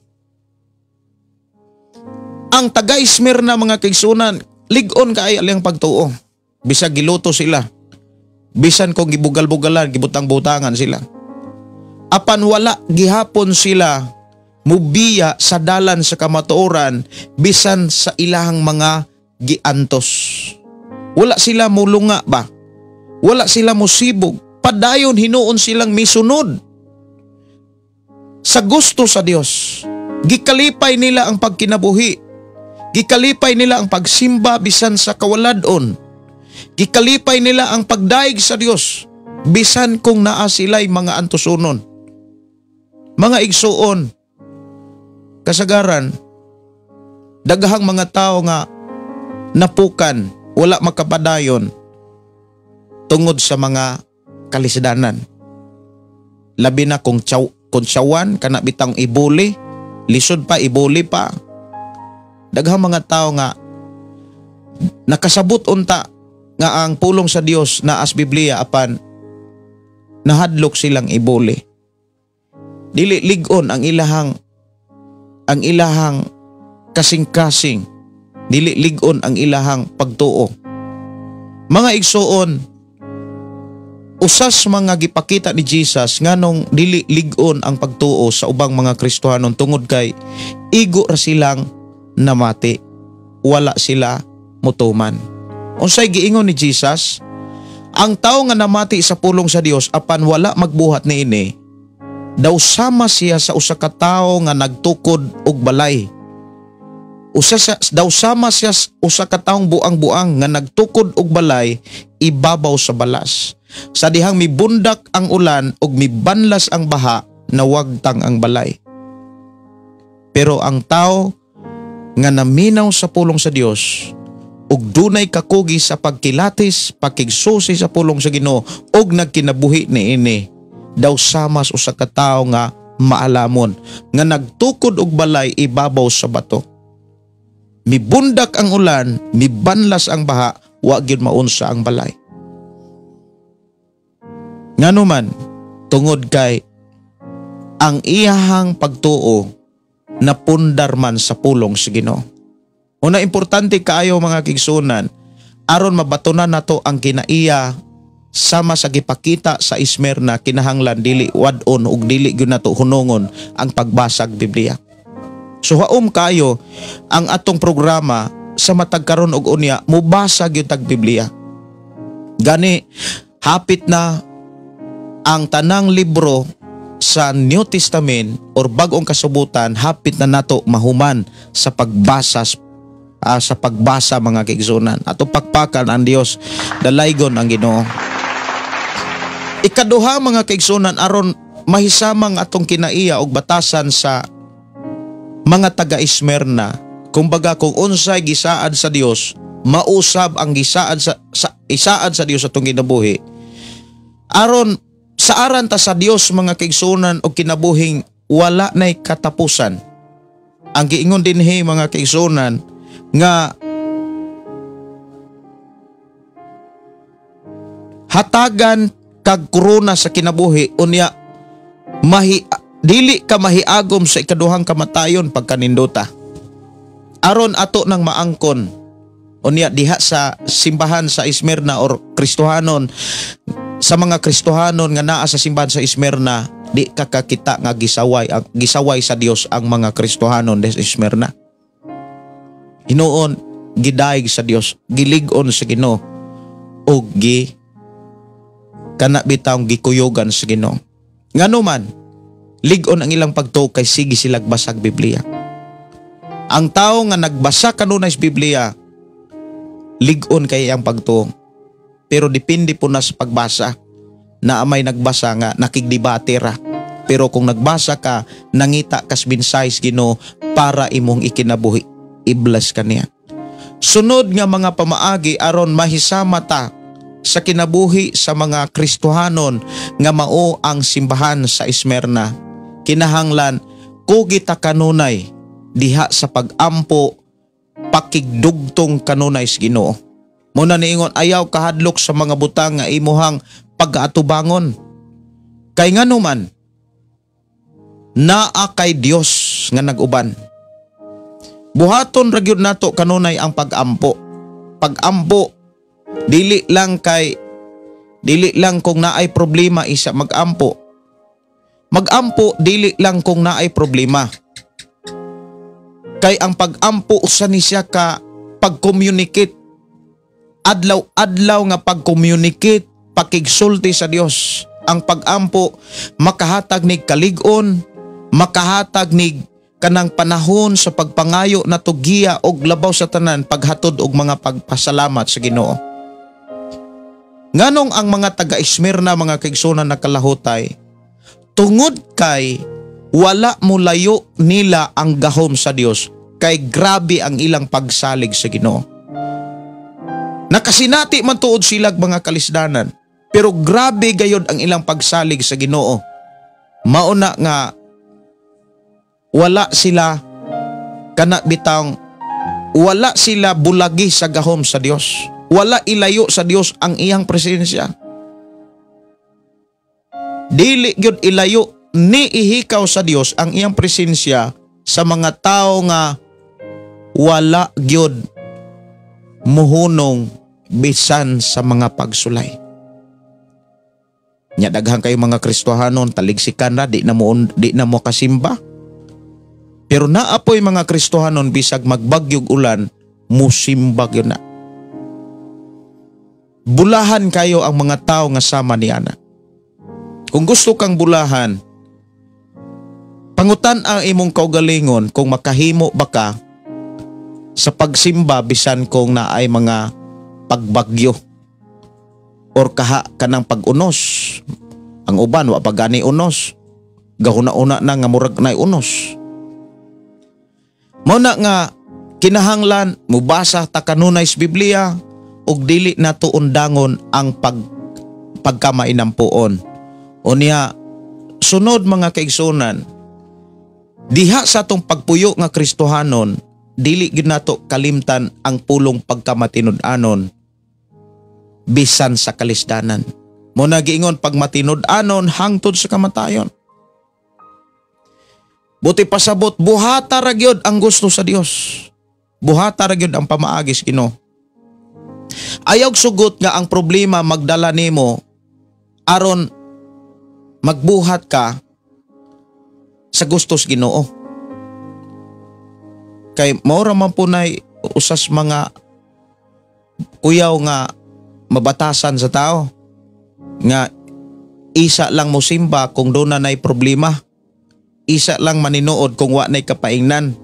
Ang taga Esmirna mga kaigsunan, lig-on kaay ang pagtuo. Bisag giluto sila, bisan kung gibugal-bugalan, gibutang-butangan sila. Apan wala gihapon sila mubiya sa dalan sa kamatuoran bisan sa ilahang mga giantos. Wala sila mulunga ba? Wala sila musibog. Padayon hinuon silang misunod sa gusto sa Dios. Gikalipay nila ang pagkinabuhi. Gikalipay nila ang pagsimba bisan sa kawaladon. Gikalipay nila ang pagdaig sa Dios bisan kung naa sila'y mga antusonon. Mga igsuon, kasagaran, daghang mga tao nga napukan, wala makapadayon tungod sa mga kalisdanan. Labi na kung tsawan, kana bitang ibuli, lisod pa, ibuli pa. Daghang mga tao nga nakasabot unta nga ang pulong sa Dios na as Biblia apan nahadlok silang ibuli. Dili lig-on ang ilahang kasing-kasing, dili lig-on ang ilahang pagtuo. Mga igsuon, usas mga gipakita ni Jesus nganong dili lig-on ang pagtuo sa ubang mga Kristohanon tungod kay igo ra silang namati, wala sila mutuman. Unsay giingon ni Jesus? Ang tao nga namati sa pulong sa Dios apan wala magbuhat niini, daw sama siya sa usa ka tawo nga nagtukod og balay. Daw sama siya usa ka taong buang-buang nga nagtukod og balay ibabaw sa balas. Sa dihang mibundak ang ulan ug mibanlas ang baha, nawagtang ang balay. Pero ang tao nga naminaw sa pulong sa Dios ug dunay kakugi sa pagkilatis, pakigsusi sa pulong sa Ginoo ug nagkinabuhi niini, daw sama sa usa ka tawo nga maalamon nga nagtukod og balay ibabaw sa bato. Mibundak ang ulan, mibanlas ang baha, wa gyud maunsa ang balay. Ngano man, tungod kay ang iyahang pagtuo napundar man sa pulong sa Ginoo. Una, importante kaayo mga kigsunan, aron mabatunan nato ang kinaiya sama sa gipakita sa Esmirna, kinahanglan dili wad-on ug dili gyud nato hunungon ang pagbasag Biblia. So haom kayo ang atong programa sa matag karon og unya mubasa gyud tag Biblia. Gani hapit na ang tanang libro sa New Testament or Bagong Kasubutan, hapit na nato mahuman sa pagbasa mga kaigsunan. Ato pakpakan ang Dios, dalaygon ang Ginoo. Ikaduha mga kaigsunan, aron mahisamang atong kinaiya og batasan sa mga taga-Esmirna, kumbaga kung unsay gisaad sa Dios, mausab ang gisaad sa isaad sa Dios atong kinabuhi. Aron saaran ta sa Dios mga kaigsunan og kinabuhing wala nay katapusan. Ang giingon dinhi mga kaigsunan nga hatagan kag korona sa kinabuhi unya dili ka mahiagom sa ikaduhang kamatayon pagkanindota. Aron ato nang maangkon unya diha sa simbahan sa Esmirna or Kristohanon, sa mga Kristohanon nga naa sa simbahan sa Esmirna, di ka kakita nga gisaway sa Dios ang mga Kristohanon sa Esmirna. Hinuon gidaig sa Dios, gilig-on sa Ginoo ug gi kana bitawng gikuyogan sa Ginoo. Ngano man lig-on ang ilang pagtuo kay sige silag basag Biblia. Ang tao nga nagbasa kanunay sa Biblia, lig-on kay ang pagtuo. Pero depende po na sa pagbasa. Na may nagbasa nga nakigdebate ra. Pero kung nagbasa ka, nangita kas mensahe sa Ginoo para imong ikinabuhi, i-bless ka niya. Sunod nga mga pamaagi aron mahisama ta sa kinabuhi sa mga Kristohanon nga mao ang simbahan sa Esmirna, kinahanglan kugi ta kanunay diha sa pagampo, pakigdugtong kanunay sa Ginoo. Muna niingon, ayaw kahadlok sa mga butang nga imuhang pag-atubangon. Kay nganuman, naa kay Dios nga nag-uban. Buhaton ra gyud nato kanunay ang pagampo. Pagampo dili lang kung naay problema isa magampo. Magampo dili lang kung naay problema. Kay ang pagampo usa ni siya ka pag-communicate. Adlaw-adlaw nga pag-communicate, pakigsulti sa Dios. Ang pagampo makahatag ni kalig-on, makahatag ni kanang panahon sa pagpangayo nato giya og labaw sa tanan paghatod og mga pagpasalamat sa Ginoo. Nganong ang mga taga Esmirna mga kaigsunan nakalahutay? Tungod kay wala molayo nila ang gahom sa Dios, kay grabe ang ilang pagsalig sa Ginoo. Nakasinati man tuod silag mga kalisdanan, pero grabe gayod ang ilang pagsalig sa Ginoo. Mauna nga wala sila kana bitang wala sila bulagi sa gahom sa Dios. Wala ilayo sa Dios ang iyang presensya. Dili gyud ilayo ni ihikaw sa Dios ang iyang presensya sa mga tao nga wala gyud muhunong bisan sa mga pagsulay. Nya daghan kayo mga Kristohanon taligsikan na di na mo kasimba. Pero naapoy mga Kristohanon bisag magbagyog ulan musimba gyud na. Bulahan kayo ang mga tao nga sama ni ana. Kung gusto kang bulahan, pangutan ang imong kaugalingon kung makahimo ba ka sa pagsimba bisan kung naay mga pagbagyo or kaha kanang pag-unos. Ang uban wa pa gani unos, gahuna-una na nga murag nay unos. Mao na nga kinahanglan mubasa ta kanunay sa Biblia ug dili nato undangon ang pagkamainampuon. Unya sunod mga kaigsunan, diha sa atong pagpuyo nga Kristohanon, dili gyud nato kalimtan ang pulong pagkamatinud-anon bisan sa kalisdanan. Mo na giingon pagmatinud-anon hangtod sa kamatayon. Buti pasabot, buhata ra gyud ang gusto sa Dios. Buhata ra gyud ang pamaagi sa Ginoo. Ayaw sugot nga ang problema magdala nimo aron magbuhat ka sa gusto sa Ginoo. Kay mao ra man po nay usas mga kuyaw nga mabatasan sa tao nga isa lang mo simba kung doon na nay problema, isa lang maninood kung wa nay kapaingnan.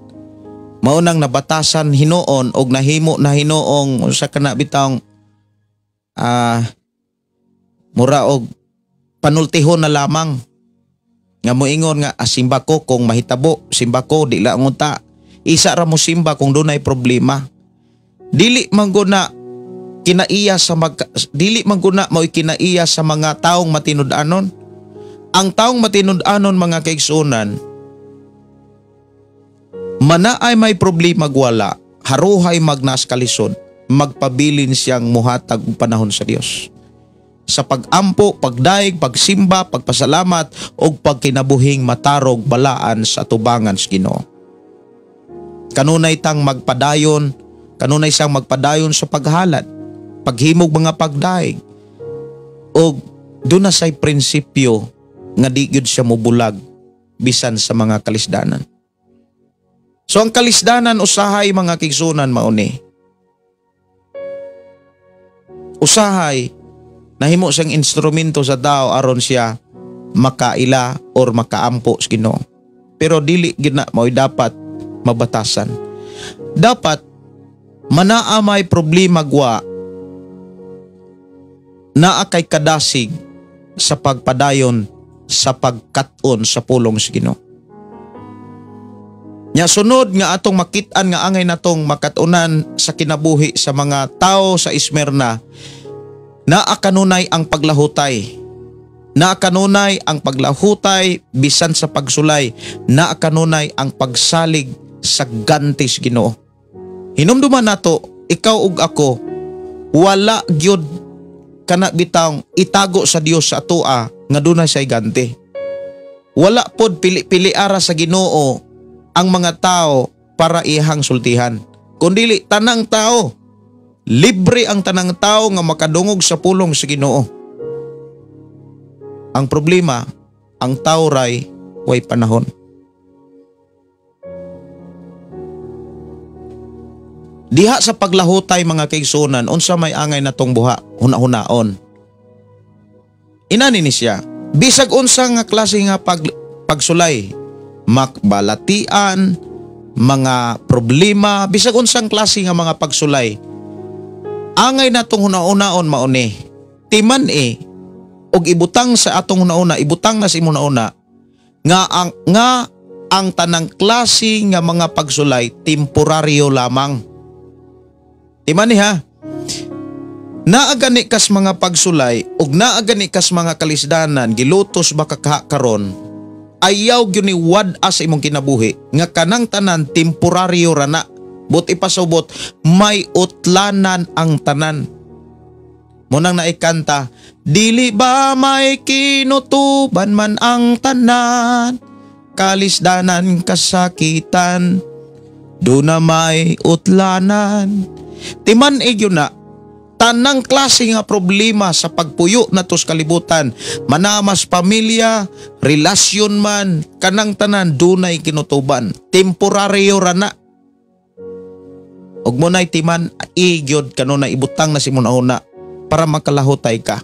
Mao nang nabatasan hinuon og nahimo na hinuong sa kana bitawng mura og panultihon na lamang nga moingon nga simba ko kung mahitabo, simba ko di lang unta. Isa ra mo simba kung dunay problema. Dili man guna kinaiya sa dili man guna mao'y kinaiya sa mga taong matinud-anon. Ang taong matinud-anon mga kaigsunan, manaay may problema gwala, haruhay magnas kalisod, magpabilin siyang muhatag og panahon sa Dios. Sa pag-ampo, pagdaig, pagsimba, pagpasalamat og pagkinabuhing matarog balaan sa tubangan sa Ginoo. Kanunay tang magpadayon, kanunay siyang magpadayon sa paghalad, paghimog mga pagdaig, og doon na say prinsipyo nga di gyud siya mobulag bisan sa mga kalisdanan. So ang kalisdanan usahay mga kaigsunan mauni. Usahay nahimo siyang instrumento sa tao aron siya makaila or makaampo sa Ginoo. Pero dili gyud na mao'y dapat mabatasan. Dapat manaa may problema gwa naa kay kadasig sa pagpadayon sa pagkat-on sa pulong sa Ginoo. Nya sunod nga atong makit-an nga angay natong makat-unan sa kinabuhi sa mga tao sa Esmirna, naa kanunay ang paglahutay. Naa kanunay ang paglahutay bisan sa pagsulay, naa kanunay ang pagsalig sa ganti sa Ginoo. Hinumduman nato, ikaw ug ako, wala gyud kana bitawng itago sa Dios sa atoa nga dunay say ganti. Wala pod pili-pili ara sa Ginoo ang mga tao para ihang sultihan. Kundili tanang tao, libre ang tanang tao nga makadungog sa pulong sa Ginoo. Ang problema, ang tao ray way panahon. Diha sa paglahutay mga kaigsunan, unsa may angay natong buha, huna-hunaon. Inani ni siya, bisag unsa nga klase nga pagsulay, Makbalatian, mga problema, bisag unsang klase nga mga pagsulay. Angay natong hunahunaon mauni. Timan og ibutang sa atong hunauna, ibutang na sa imong hunauna nga ang tanang klase nga mga pagsulay temporaryo lamang. Timan ni ha. Naa gani kas mga pagsulay ug naa gani kas mga kalisdanan gilutos ba ka karon, ayaw gyud ni wad-a sa imong kinabuhi nga kanang tanan temporaryo ra na. But ipasubot may utlanan ang tanan. Munang naikanta, dili ba may kinutuban man ang tanan, kalisdanan kasakitan, do na may utlanan. Timan igyo na, tanang klase nga problema sa pagpuyo na tos kalibutan, manamas pamilya, relasyon man, kanang tanan dunay kinutuban. Temporaryo ra na. Ug munay timan igyod kanunay ibutang na si munahuna para makalahutay ka,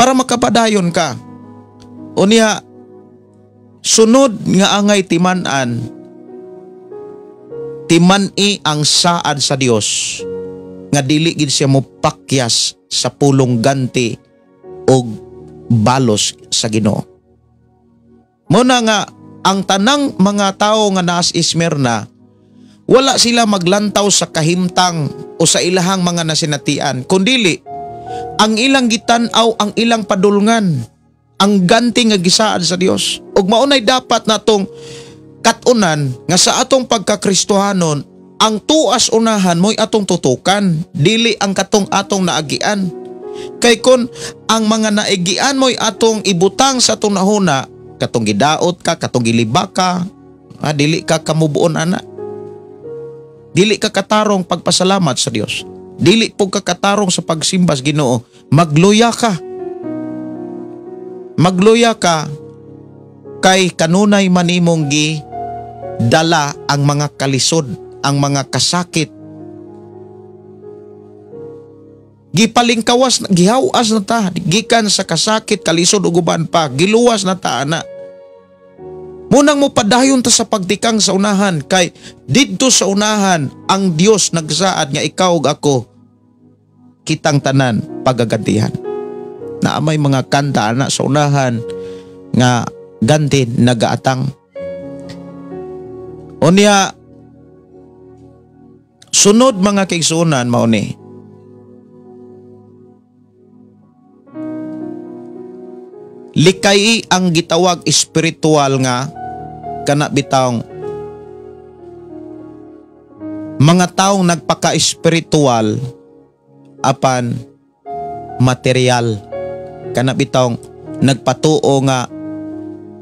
para makapadayon ka. Unya, sunod nga angay timan-an, timan-i ang saad sa Dios nga dili gid siya mopakyas sa pulong ganti og balos sa Ginoo. Muna nga ang tanang mga tawo nga naas Esmirna, wala sila maglantaw sa kahimtang o sa ilahang mga nasinatian, kundili ang ilang gitan-aw ang ilang padulngan, ang ganti nga gisaad sa Dios. Ug maunay dapat natong kat-unan nga sa atong pagkakristohanon, ang tuas unahan mo'y atong tutukan, dili ang katong atong naagian. Kay kon ang mga naigian mo'y atong ibutang sa atong nahuna, katong gidaot ka, katong gilibak ka, dili ka kamubuon ana. Dili ka katarong pagpasalamat sa Dios. Dili po ka katarong sa pagsimba sa Ginoo. Magluya ka. Magluya ka kay kanunay manimong gi dala ang mga kalisod, ang mga kasakit. Gipalingkawas, gihawas na ta, gikan sa kasakit, kalisod ug uban pa, giluwas na ta ana. Munang mo padayon ta sa pagtikang sa unahan kay didto sa unahan ang Dios nagsaad nga ikaw ug ako kitang tanan pagagantihan. Naa may mga kanta ana sa unahan nga ganti nagaatang. Unya sunod mga kaigsuonan mao ni. Likay ang gitawag espiritual nga kana bitawng mga taong nagpaka-espiritual apan material, kana bitawng nagpatuo nga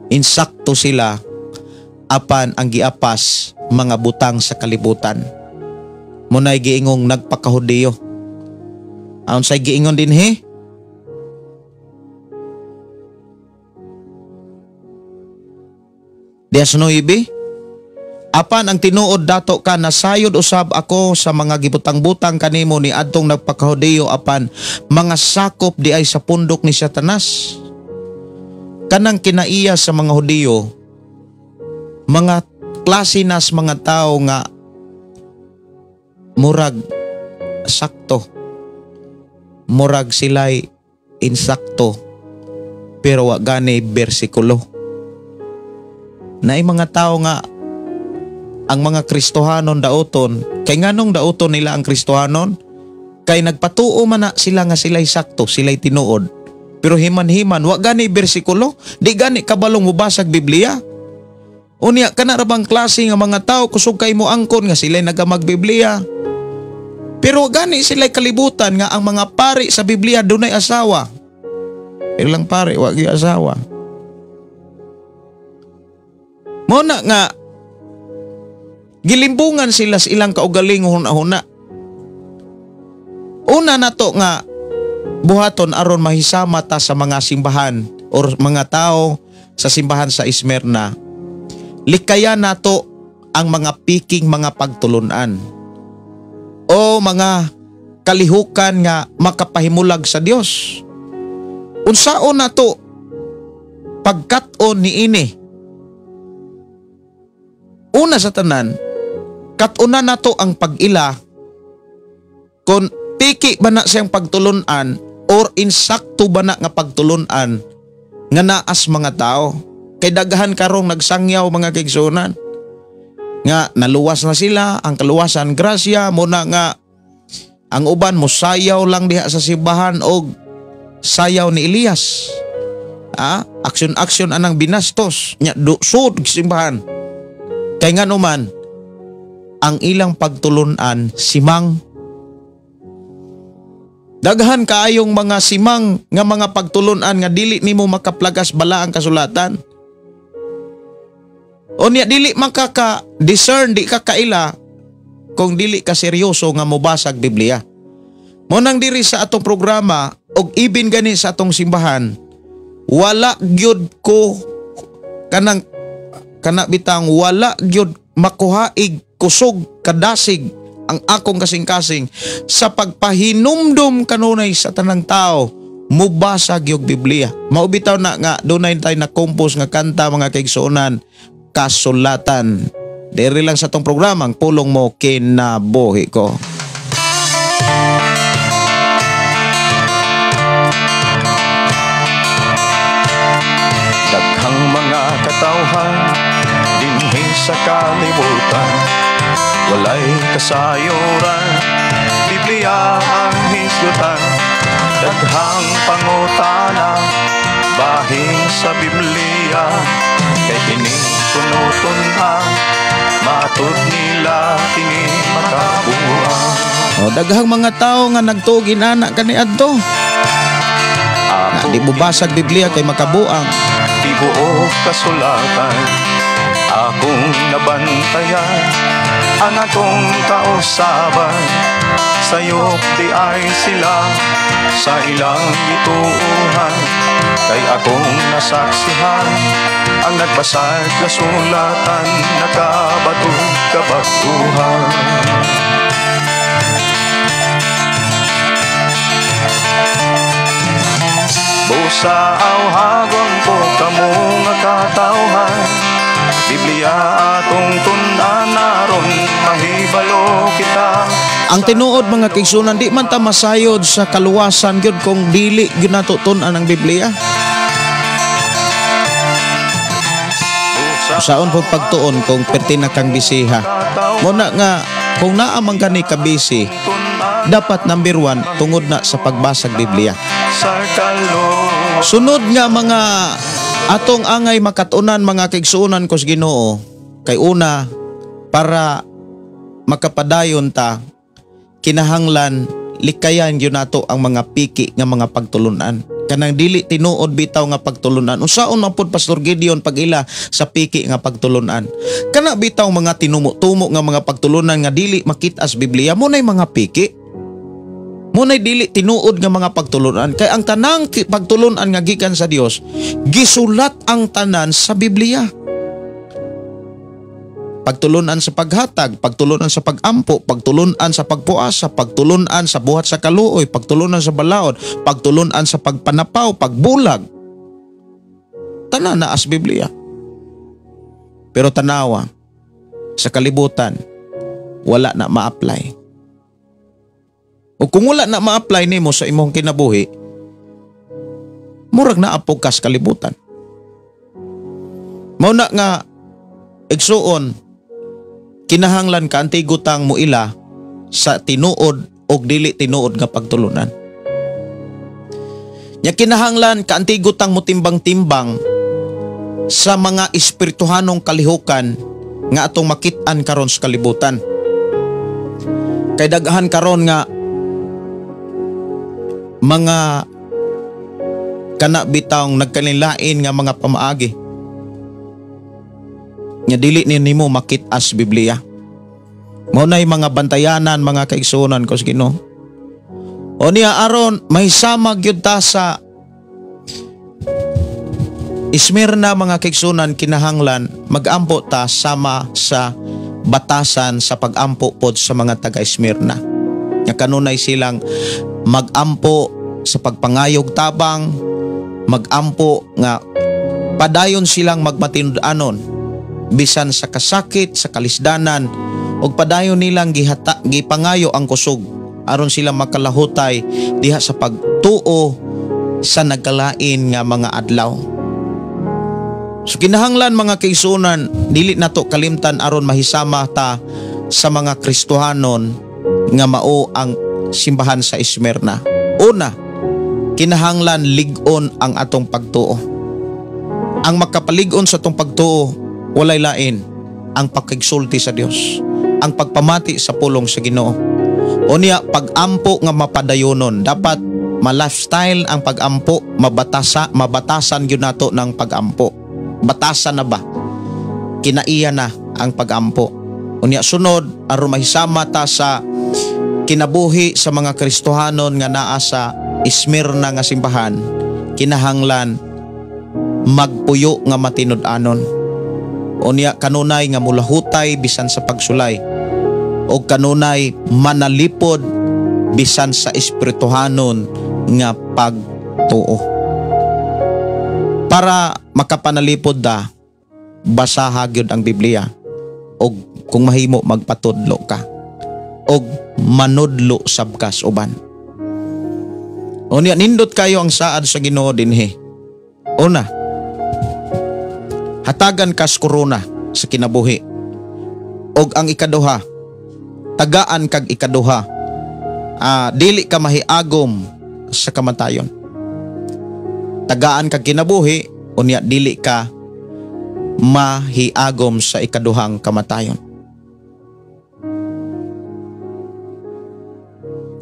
insakto sila apan ang giapas mga butang sa kalibutan. Munay giingong nagpakahudiyo. Aon say giingon dinhi? Dias nuibi. Apan ang tinuod dato ka nasayod usab ako sa mga gibutang-butang kanimo ni adtong nagpakahudiyo apan mga sakop di ay sa pundok ni Satanas. Kanang kinaiya sa mga Hudiyo, mga klase nas mga tao nga murag sakto, murag sila'y insakto, pero wa gani bersikulo. Naay mga tao nga ang mga Kristohanon daoton, kay nganong daoton nila ang Kristohanon? Kay nagpatuo man na sila nga sila'y sakto, sila'y tinuod. Pero himan-himan, wa gani bersikulo, di gani kabalong mubasag Biblia. Unya, kana ra bang klase nga mga tao kusog kay mo angkon nga sila'y nagamagbiblia. Pero gani sila'y kalibutan nga ang mga pari sa Biblia dunay asawa. Pero lang pari, wa gyud asawa. Muna nga gilimbungan sila sa ilang kaugalingon hunahuna. Una nato nga buhaton aron mahisama ta sa mga simbahan or mga tao sa simbahan sa Esmirna. Likayan nato ang mga piking mga pagtulunan o mga kalihukan nga makapahimulag sa Dios. Unsaon nato pagkat-on niini Una sa tanan, katuna nato ang pag-ila kung piki ba na siyang pagtulunan or insakto ba na nga pagtulunan nga naas mga tao. Kay daghan karong nagsangyaw mga kaigsuonan nga naluwas na sila, ang kaluwasan grasya muna nga ang uban mosayaw lang diha sa simbahan og sayaw ni Elias. Aksyon-aksyon anang binastos nya sud simbahan. Kay ngano man ang ilang pagtulunan simang. Daghan kaayong mga simang nga mga pagtulunan nga dili nimo makaplagas bala ang kasulatan. O niya dili makaka-discern, di ka kaila kung dili ka seryoso nga mobasag Biblia. Mo nang diri sa atong programa og ibin gani sa atong simbahan, wala gyud ko kanang kana bitang wala gyud makuhaig kusog kadasig ang akong kasing-kasing sa pagpahinumdum kanunay sa tanang tao mubasa gyud Biblia. Mao bitaw na nga dunay tay na compose nga kanta mga kaigsuonan, kasulatan. Diri lang sa atong programa ang Pulong Mo Kinabuhi Ko. Daghang mga katawhan dinhi sa kalibutan, walay kasayuran, Biblia ang hisgutan. Daghang pangutana bahin sa Biblia, kay kini kunuton ang matud nila kini makabuang. O, daghang mga tao nga nagtuog inana kaniadto. Di mobasag Biblia kay makabuang. Tibuok kasulatan akong nabantayan, ang akong kausaban sayop di ay sila sa ilang gituohan. Kay akong nasaksihan ang nagbasag kasulatan, nakabato kabatuhan. Busa awhagon ko kamo nga katawhan, Biblia atong tun-an aron mahibalo kita. Ang tinuod mga kaigsuonan, di man ta masayod sa kaluwasan gyud kung dili gyud nato tun-an ang Biblia. Saon po pagtuon kung perti na kang bisiha. Muna nga kung naa man kani ka busy, dapat number 1 tungod na sa pagbasag Biblia. Sunod nga mga atong angay makatunan mga kaigsuonan ko sa Ginoo, kay una para makapadayon ta, kinahanglan likayan gyud nato ang mga piki nga mga pagtulunan. Kanang dili tinuod bitaw nga pagtulunan. Unsaon man pud Pastor Gideon pag-ila sa piki nga pagtulunan? Kana bitaw mga tinumo-tumo nga mga pagtulunan nga dili makita sa Biblia, mo nay mga piki. Mo nay dili tinuod nga mga pagtulunan. Kay ang tanang pagtulunan nga gikan sa Dios, gisulat ang tanan sa Biblia. Pagtulunan sa paghatag, pagtulunan sa pagampo, pagtulunan sa pagpuasa, pagtulunan sa buhat sa kaluoy, pagtulunan sa balaod, pagtulunan sa pagpanapaw, pagbulag. Tanan na as Biblia. Pero tanawa, sa kalibutan, wala na ma-apply. O kung wala na ma-apply nimo sa imong kinabuhi, murag naapog ka sa kalibutan. Mao na nga igsuon, kinahanglan ka antigutang mo ila sa tinuod og dili tinuod nga pagtulunan. Nya kinahanglan ka antigutang mo timbang-timbang sa mga espirituhanong kalihukan nga atong makit-an karon sa kalibutan. Kay daghan karon nga mga kana bitawng nagkanilain nga mga pamaagi nga dili ni nimo makit-as Biblia. Mao nay mga bantayanan mga kaigsuonan ko sa Ginoo. O niya aron mahisama gyud ta sa Esmirna mga kaigsuonan, kinahanglan magampo ta sama sa batasan sa pagampo pod sa mga taga Esmirna. Nga kanunay silang magampo sa pagpangayog tabang, magampo nga padayon silang magmatinud-anon. bisan sa kasakit, sa kalisdanan, ug padayon nilang gipangayo ang kusog aron sila makalahutay diha sa pagtuo sa nagkalain nga mga adlaw. So kinahanglan mga kaigsuonan, dili nato kalimtan aron mahisama ta sa mga Kristohanon nga mao ang simbahan sa Esmirna. Una, kinahanglan lig-on ang atong pagtuo. Ang makapalig-on sa atong pagtuo, walay lain ang pakigsulti sa Dios, ang pagpamati sa pulong sa Ginoo. Unya, pag-ampo nga mapadayonon, dapat ma-lifestyle ang pag-ampo, mabatasan gyud nato ng pag-ampo. Batasan na ba? Kinaiya na ang pag-ampo. Unya sunod, aron mahisama ta sa kinabuhi sa mga Kristohanon nga naa sa Esmirna nga simbahan, kinahanglan magpuyo nga matinud-anon. Unya kanunay nga mulahutay bisan sa pagsulay, o kanunay manalipod bisan sa espirituhanon nga pagtuo. Para makapanalipod da, basaha gyud ang Biblia, og kung mahimo magpatudlo ka og manudlo sab ka sa uban. Unya nindot kayo ang saad sa Ginoo dinhi. Una, hatagan kas korona sa kinabuhi. Og ang ikaduha, tagaan kag ikaduha, dili ka mahiagom sa kamatayon. Tagaan kag kinabuhi, unya dili ka mahiagom sa ikaduhang kamatayon.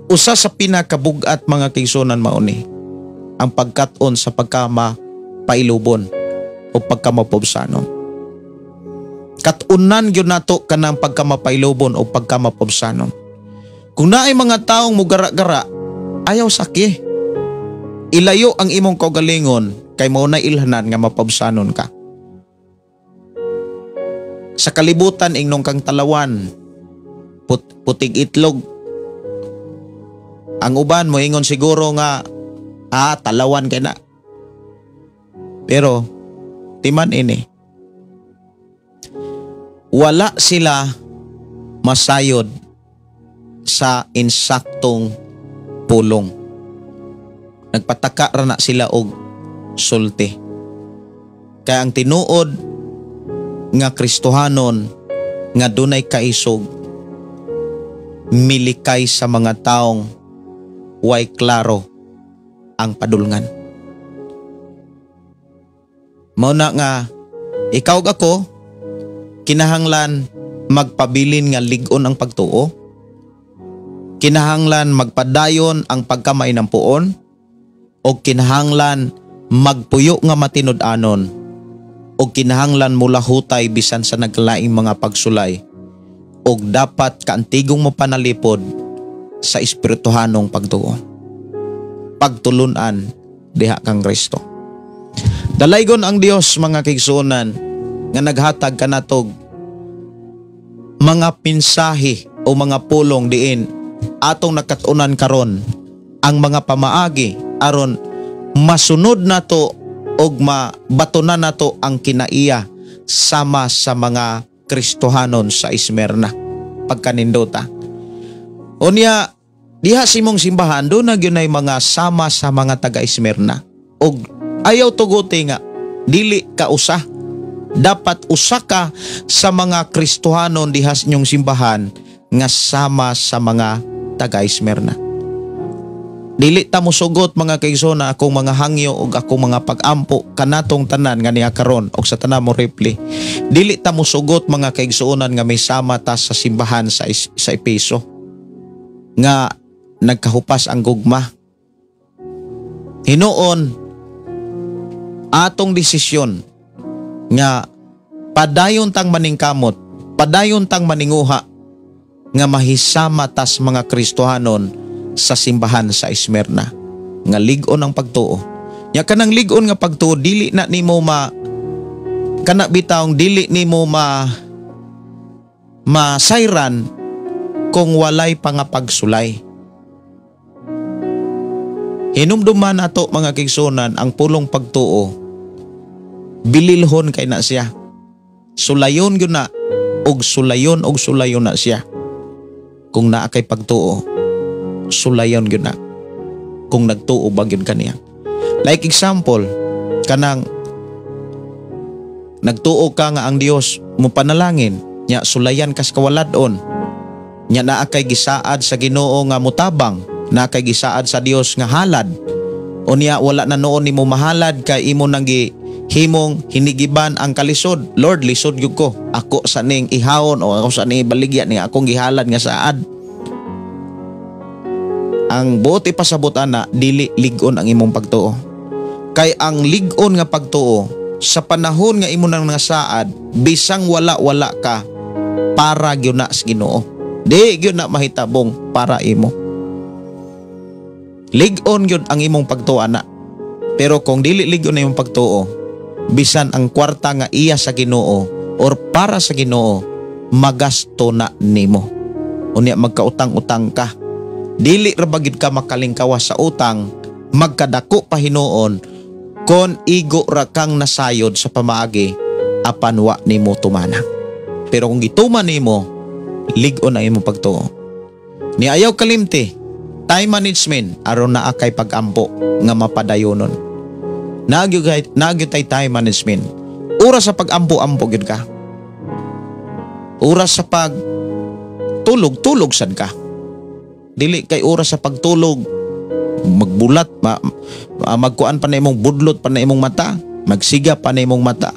Usa sa pinakabugat mga kaigsuonan mauni ang pagkat-on sa pagkamapailubon o pagkamapobsanon. Katunan gyud nato kanang pagkamapailubon o pagkamapobsanon. Kung naay mga taong mugara-gara, ayaw saki. Ilayo ang imong kaugalingon kay mao na ilhanan nga mapobsanon ka. Sa kalibutan ingnong kang talawan, putig itlog. Ang uban moingon siguro nga talawan kay na. Pero timan ini, wala sila masayod sa insaktong pulong. Nagpataka ra na sila og sulti. Kaya ang tinuod nga Kristohanon nga dunay kaisog, milikay sa mga taong way klaro ang padulngan. Mao na nga ikaw ug ako kinahanglan magpabilin nga lig-on ang pagtuo, kinahanglan magpadayon ang pagkamainampuon, o kinahanglan magpuyo nga matinud-anon, o kinahanglan mulahutay bisan sa naglaing mga pagsulay, og dapat kaantigong mapanalipod sa espirituhanong pagtuo. Pagtulunan diha kang Kristo. Dalaygon ang Dios mga kaigsuonan nga naghatag kanatog mga mensahe o mga pulong diin atong nakatunan karon ang mga pamaagi aron masunod nato og mabatunan nato ang kinaiya sama sa mga Kristohanon sa Esmirna pagkanindota. Unya diha sa imong simbahan do na gyud ay mga sama sa mga taga Esmirna, og ayaw tuguti nga dili ka usa. Dapat usa ka sa mga Kristohanon diha sa inyong simbahan nga sama sa mga taga Esmirna. Dili ta mosugot mga kaigsoon akong mga hangyo ug akong mga pag-ampo kanatong tanan nga niya karon og sa tanan mo reply. Dili ta mosugot mga kaigsuonan nga may sama ta sa simbahan sa Epeso nga nagkahupas ang gugma. Hinuon atong desisyon nga padayon tang maningkamot, padayon tang maninguha nga mahisama tas mga Kristohanon sa simbahan sa Esmirna nga lig-on ang pagtuo. Nya kanang lig-on nga pagtuo dili na nimo ma kana bitawng dili nimo ma masayran kung walay pangapagsulay. Hinumduman nato mga kaigsuonan ang pulong pagtuo, bililhon kay na siya. Sulayon gyud na og sulayon og sulayon na siya. Kung naa kay pagtuo, sulayon gyud na. Kung nagtuo ba gyud kaniya. Like example, kanang nagtuo ka nga ang Dios mo panalangin, nya sulayan kas kawaladon. Nya naa kay gisaad sa Ginoo nga mutabang, naa kay gisaad sa Dios nga halad. Unya wala na noon nimo mahalad kay imo nang himong hinigiban ang kalisod. Lord, lisod gyud ko. Ako sa ning ihawon o ako sa ning ibaligya ning akong gihalad nga saad. Ang buot ipasabot ana, dili lig-on ang imong pagtuo. Kay ang lig-on nga pagtuo sa panahon nga imo nang nasaad, bisang wala-wala ka, para gyud na sa Ginoo. Di gyud na mahitabong para imo. Lig-on gyud ang imong pagtuo ana. Pero kung dili lig-on ang imong pagtuo, bisan ang kwarta nga iya sa Ginoo or para sa Ginoo, magasto na nimo. Unya magkautang-utang ka. Dili ra ba gyud ka makalingkawas sa utang, magkadako pa hinuon kon igo ra kang nasayod sa pamaagi apan wa nimo tumana. Pero kung gituman nimo, lig-on ang imong pagtuo. Ni ayaw kalimti, time management aron naa kay pagampo nga mapadayonon. Naa gyud tay time management. Oras sa pagampo-ampo gyud ka. Oras sa pag tulog, tulog sad ka. Dili kay oras sa pagtulog magbulat magkuan pa na imong budlot pa na imong mata, magsiga pa na imong mata.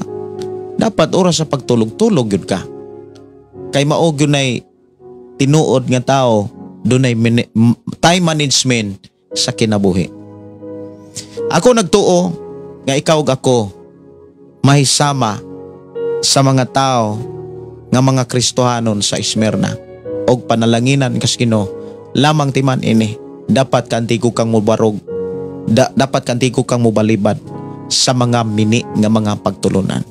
Dapat oras sa pagtulog, tulog gyud ka. Kay mao gyud nay tinuod nga tao, dunay time management sa kinabuhi. Ako nagtuo nga ikaw ug ako mahisama sa mga tao nga mga Kristohanon sa Esmirna og panalanginan kas Ginoo lamang timan ini, dapat kantigo kang mubarog dapat kantigo kang mubalibad sa mga mini nga mga pagtulunan.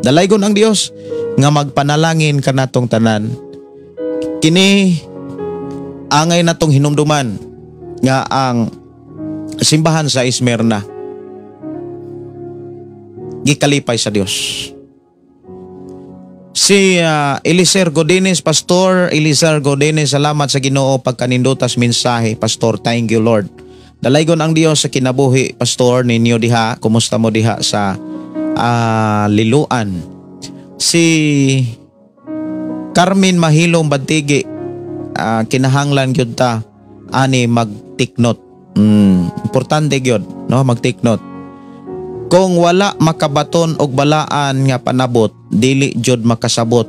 Dalaygon ang Dios nga magpanalangin kanatong tanan. Kini angay natong hinumduman nga ang simbahan sa Esmirna gikalipay sa Dios. Si Eliser Godines, Pastor Eliser Godines, salamat sa Ginoo pagkanindutas mensahe, Pastor. Thank you, Lord. Dalaygon ang Dios sa kinabuhi, Pastor, ninyo diha. Kumusta mo diha sa Liloan? Si Carmen Mahilong Bantigi, kinahanglan gyud ta ani mag-take note. Importante gyud, no, mag-take note. Kung wala makabaton og balaan nga panabot, dili jud makasabot,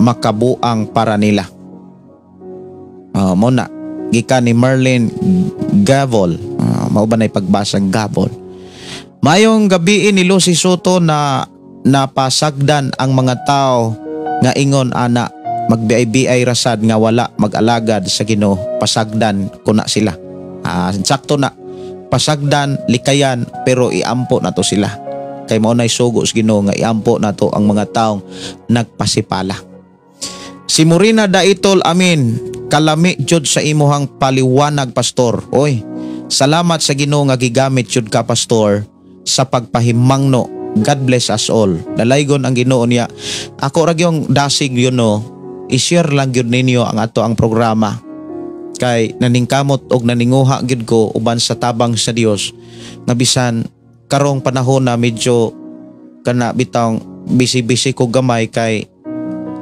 makabuang para nila. Mo na gikan ni Merlin Gavol. Mao ba na pagbasang Gavol? Mayong gabi ni Lucy Soto na napasagdan ang mga tao nga ingon ana, magbiay-biay rasad nga wala mag-alagad sa Ginoo, pasagdan ko na sila. Sakto na, pasagdan, likayan, pero iampo na to sila. Kay mao nay sugo sa Ginoo nga iampo nato ang mga taong nagpasipala. Si Morina Daitol, amin, kalami jud sa imuhang paliwanag, Pastor. Oy, salamat sa Ginoo nga gigamit jud ka, Pastor, sa pagpahimangno. God bless us all. Dalaygon ang Ginoo niya. Ako ra gyung dasig yun, no. I-share lang gyud ninyo ang ato ang programa. Kay naningkamot og naninguha gyud ko uban sa tabang sa Dios nga bisan karong panahon na medyo kana bitawng busy-busy ko gamay kay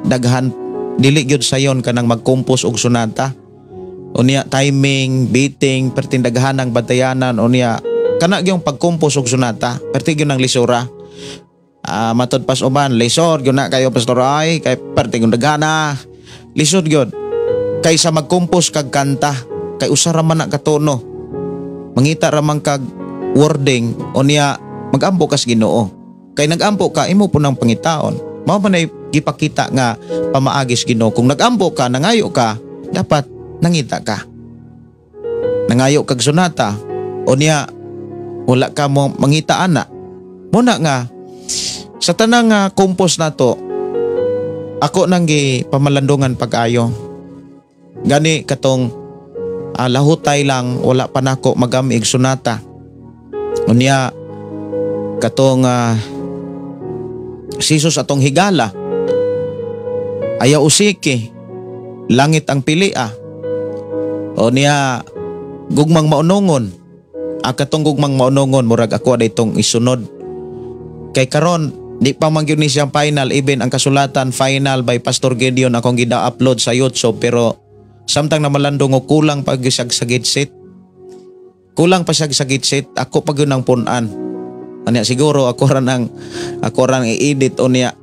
daghan, dili gyud sayon kanang mag-compose og sonata. Unya timing, beating, perting daghan ang bantayanan. Unya kana gyung pag-compose og sonata, perti gyud ang lisura. Matod pas uban, lisod gyud na kayo, Pastor, ay kay perti gyud daghana. Lisod gyud kaysa mag-compose kag kanta kay usa ra man na ka tono. Mangita ra man kag wording, unya magampo kas Ginoo. Kay nagampo ka, imo po nang pangitaon. Mao man ay gipakita nga pamaagis Ginoo. Kung nagampo ka, nangayo ka, dapat nangita ka. Nangayo kag sonata, unya wala ka mo mangita ana. Muna nga sa tanang nga compose nato, ako nang gi pamalandungan pag-ayo. Gani katong lahutay lang, wala pa nako magamig sonata. Unya katong Jesus atong higala. Ayaw usiki, langit ang pilia. O niya gugmang maunongon. Ang katong gugmang maunongon murag ako itong isunod. Kay karon di pa man gyud ni siyang final, even ang kasulatan final by Pastor Gideon akong gida-upload sa YouTube, pero samtang namalandong og kulang pag sa gitsit. Kulang pa siya sa gitsit, ako pa gyud ang punan. Anya siguro ako ra ang i-edit o niya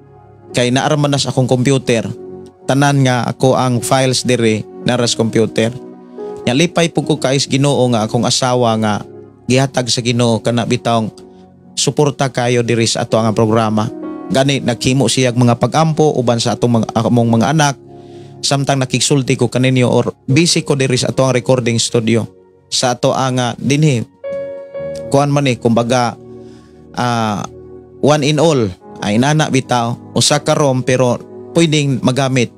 kay naaraman na sa akong computer. Tanan nga ako ang files diri naras computer. Nya lipay pud ko kay Ginoo nga akong asawa nga gihatag sa Ginoo kana bitawng suporta kayo diri sa ato ang programa. Gani naghimo siya mga pagampo uban sa atong mga among mga anak samtang nakigsulti ko kaninyo or busy ko diri sa ato ang recording studio. Sa ato ang dinhi kuan man ni, kumbaga one in all ay inana bitaw, usa ka room pero pwedeng magamit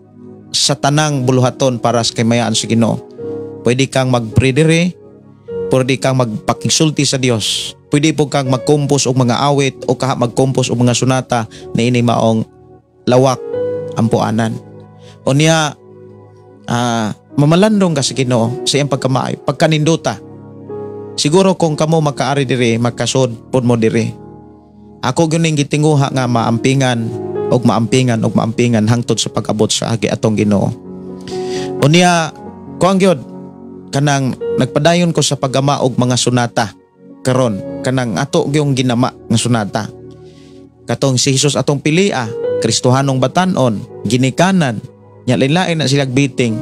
sa tanang buluhaton para sa kaymayaan sa Ginoo. Pwede kang mag-pray diri, pwede kang magpakigsulti sa Dios, pwede po kang mag-compose og mga awit o kaha mag-compose og mga sonata na ini maong lawak ang puanan. O niya mamalandong ka sa Ginoo sa iyang pagkamaayo, pagkanindota. Siguro kung kamo makaari diri, makasod pod mo diri. Ako gyud gitinguha nga maampingan og maampingan og maampingan hangtod sa pag-abot sa agi atong Ginoo. Unya kuang gyud kanang nagpadayon ko sa paggama og mga sonata karon, kanang ato gyung ginama nga sonata. Katong si Jesus atong pilia, Kristohanong batan-on, ginikanan, nya lain-lain na sila beating.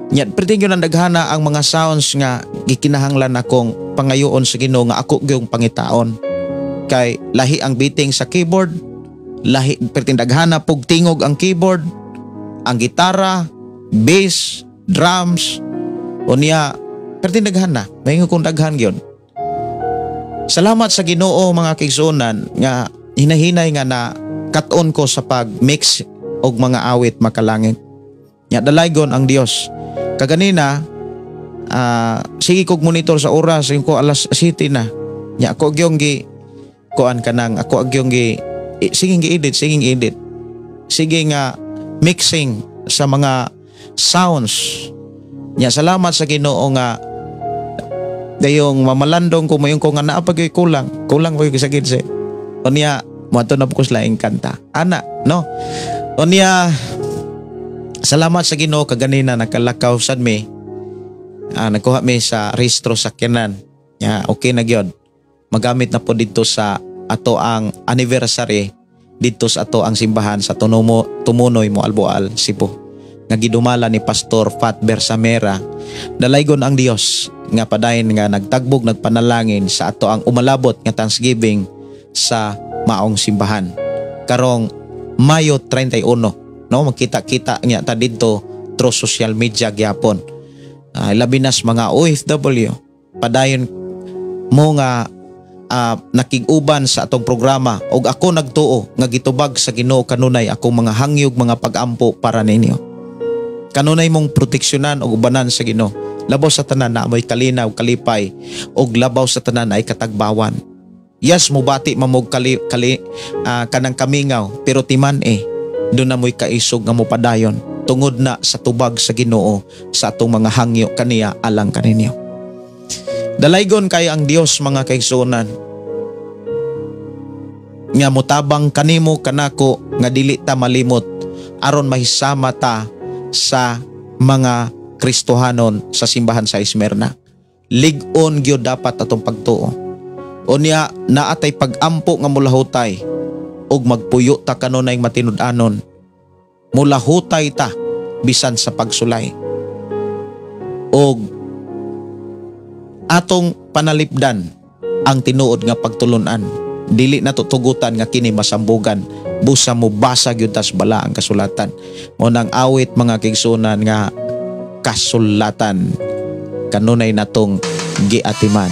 Nya perting gyud ang daghana ang mga sounds nga gikinahanglan akong pangayoon sa Ginoo nga ako gyung pangitaon. Kay lahi ang beating sa keyboard, lahi perting daghana pug tingog ang keyboard, ang gitara, bass, drums, unya perting daghana, maingon kong daghan gyud. Salamat sa Ginoo, mga kaigsuonan, nga hinahinay nga na kat-on ko sa pag-mix og mga awit makalangit. Nya dalaygon ang Dios. Kaganina sige kog monitor sa oras, yung ko alas 7 na. Nya ako gyung gi kuan kanang ako gyung gi sige gi-edit, sige edit. Sige nga mixing sa mga sounds. Nya salamat sa Ginoo nga dayong mamalandong ko mayon ko nga naa pa gyud kulang, kulang pa gyud sa gitse. Unya moadto na po ko sa laing kanta. Ana, no? Unya salamat sa Ginoo kaganina nakalakaw sad mi. Nagkuha mi sa rehistro sa sakyanan. Ya, okay na gyud. Magamit na po dito sa ato ang anniversary dito sa ato ang simbahan sa Tunomo, Tumunoy, Moalboal, Cebu, nga gidumala ni Pastor Fat Bersamera. Dalaygon ang Dios nga padayon nga nagtagbog, nagpanalangin sa ato ang umalabot nga Thanksgiving sa maong simbahan karong Mayo 31, no? Magkita-kita nya ta didto through social media gyapon. Labi nas mga OFW, padayon mo nga nakig-uban sa atong programa ug ako nagtuo nga gitubag sa Ginoo kanunay akong mga hangyog, mga pagampo para ninyo. Kanunay mong proteksyonan ug ubanan sa Ginoo. Labaw sa tanan na amoy kalinaw, kalipay ug labaw sa tanan ay katagbawan. Yes, mubati mamog kali, kali kanang kamingaw, pero timan eh doon na mo'y kaisog nga mopadayon tungod na sa tubag sa Ginoo sa atong mga hangyo kaniya alang kaninyo. Dalaygon kay ang Dios, mga kaigsuonan, nga motabang kanimo kanako nga dili ta malimot aron mahisama ta sa mga Kristohanon sa simbahan sa Esmirna. Lig-on gyud dapat atong pagtuo. Unya naatay pagampo nga mulahutay ug magpuyo ta kanunay matinud-anon. Mulahutay ta bisan sa pagsulay. Og atong panalipdan ang tinuod nga pagtulunan. Dili na tutugutan nga kini masambugan. Busa mo basa gyud tas bala ang kasulatan. Mo nang awit, mga kaigsuonan, nga kasulatan kanunay natong giatiman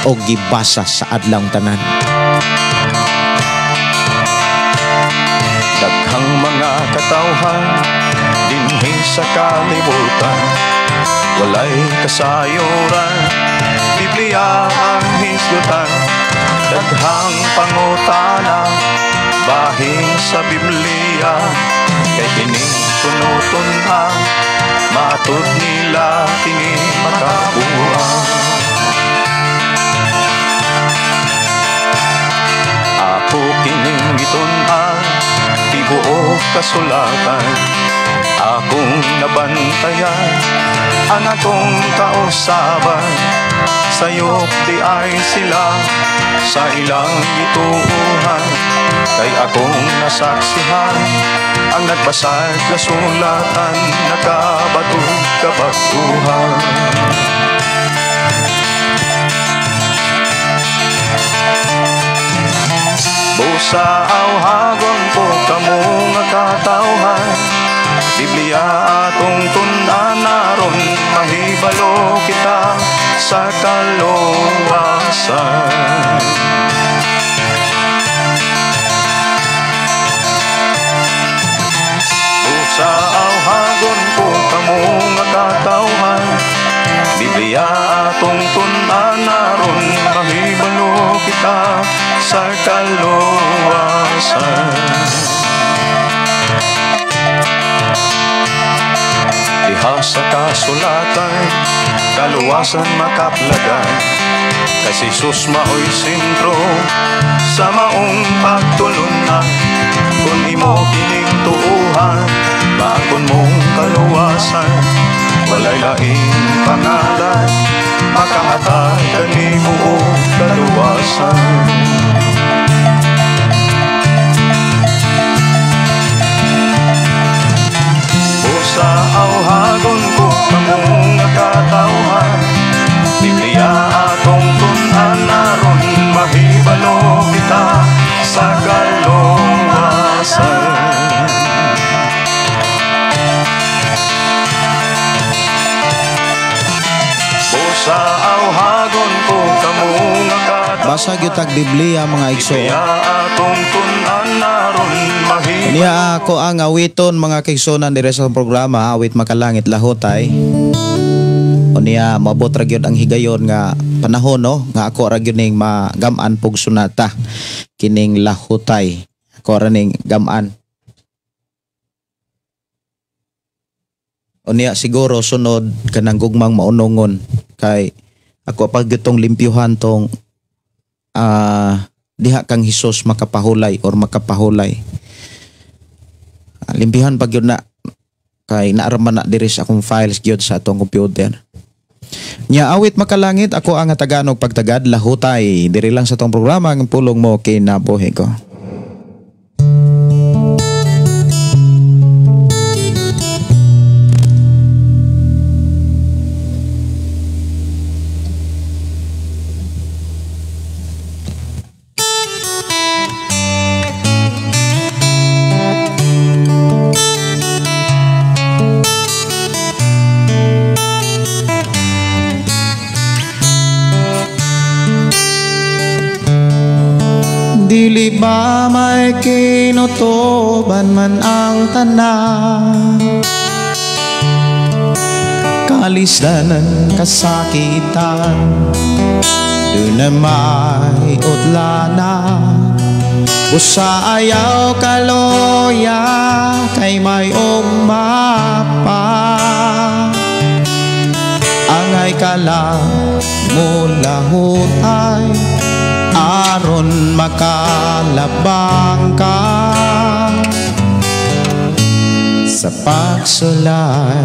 o gibasa sa adlaw tanan. Daghang mga katawhan dinhi sa kalibutan, walay kasayuran, Biblia ang hisgutan. Daghang pangutana bahin sa Biblia. Kay kini kuno tun-an, matud nila kini makabuan. Ako kining gitun-an, tibuok kasulatan. Akong nabantayan ang akong kausaban. Sayop di ay sila sa ilang gituohan. Kay akong nasaksihan ang nagbasag kasulatan, nakabatog kabag-uhan. Busa awhagon ko kamo nga katawhan, Biblia atong tun-an aron mahibalo kita sa kaluwasan. Busa awhagon ko kamo nga katawhan, Biblia atong tun-an aron mahibalo kita sa kaluwasan. Diha sa kasulatan, kaluwasan makaplagan. Kay si Jesus maoy sentro sa maong pagtulunan. Kung imo kining tuuhan, maangkon mong kaluwasan. Walay laing pangalan, makahatag kanimo og kaluwasan. Busa awhagon ko kamong katawhan, Biblia atong tun-an aron mahibalo kita sa kaluwasan. Busa awhagon ko kamong katawhan, Basa gyud tag Biblia mga igsoon. Biblia atong tun-an aron mahibalo. Niya ako ang awiton mga kaigsunan dire sa programa Awit Makalangit Lahotay. O niya maabot ra gyud ang higayon nga panahon no nga ako ra gyud ning magam-an pug sunata kining lahotay. Ako ra ning gam-an. O niya siguro sunod kanang gugmang maunongon kay ako pa gyud tong limpyuhan tong diha kang Hesus makapahulay or makapahulay. Limpihan pag yun na kay naaraman na diri sa akong files gyud sa atong computer. Nya Awit Makalangit, ako ang Taganog pagtagad lahutay diri lang sa atong programa ang pulong mo kinabuhi ko. Dili ba may kinutuban man ang tanan, kalisdanan kasakitan, doon na may utlana. Busa ayaw kaloya kay may umapa, angay kala mulahutay aron makalabang ka sa pagsulay.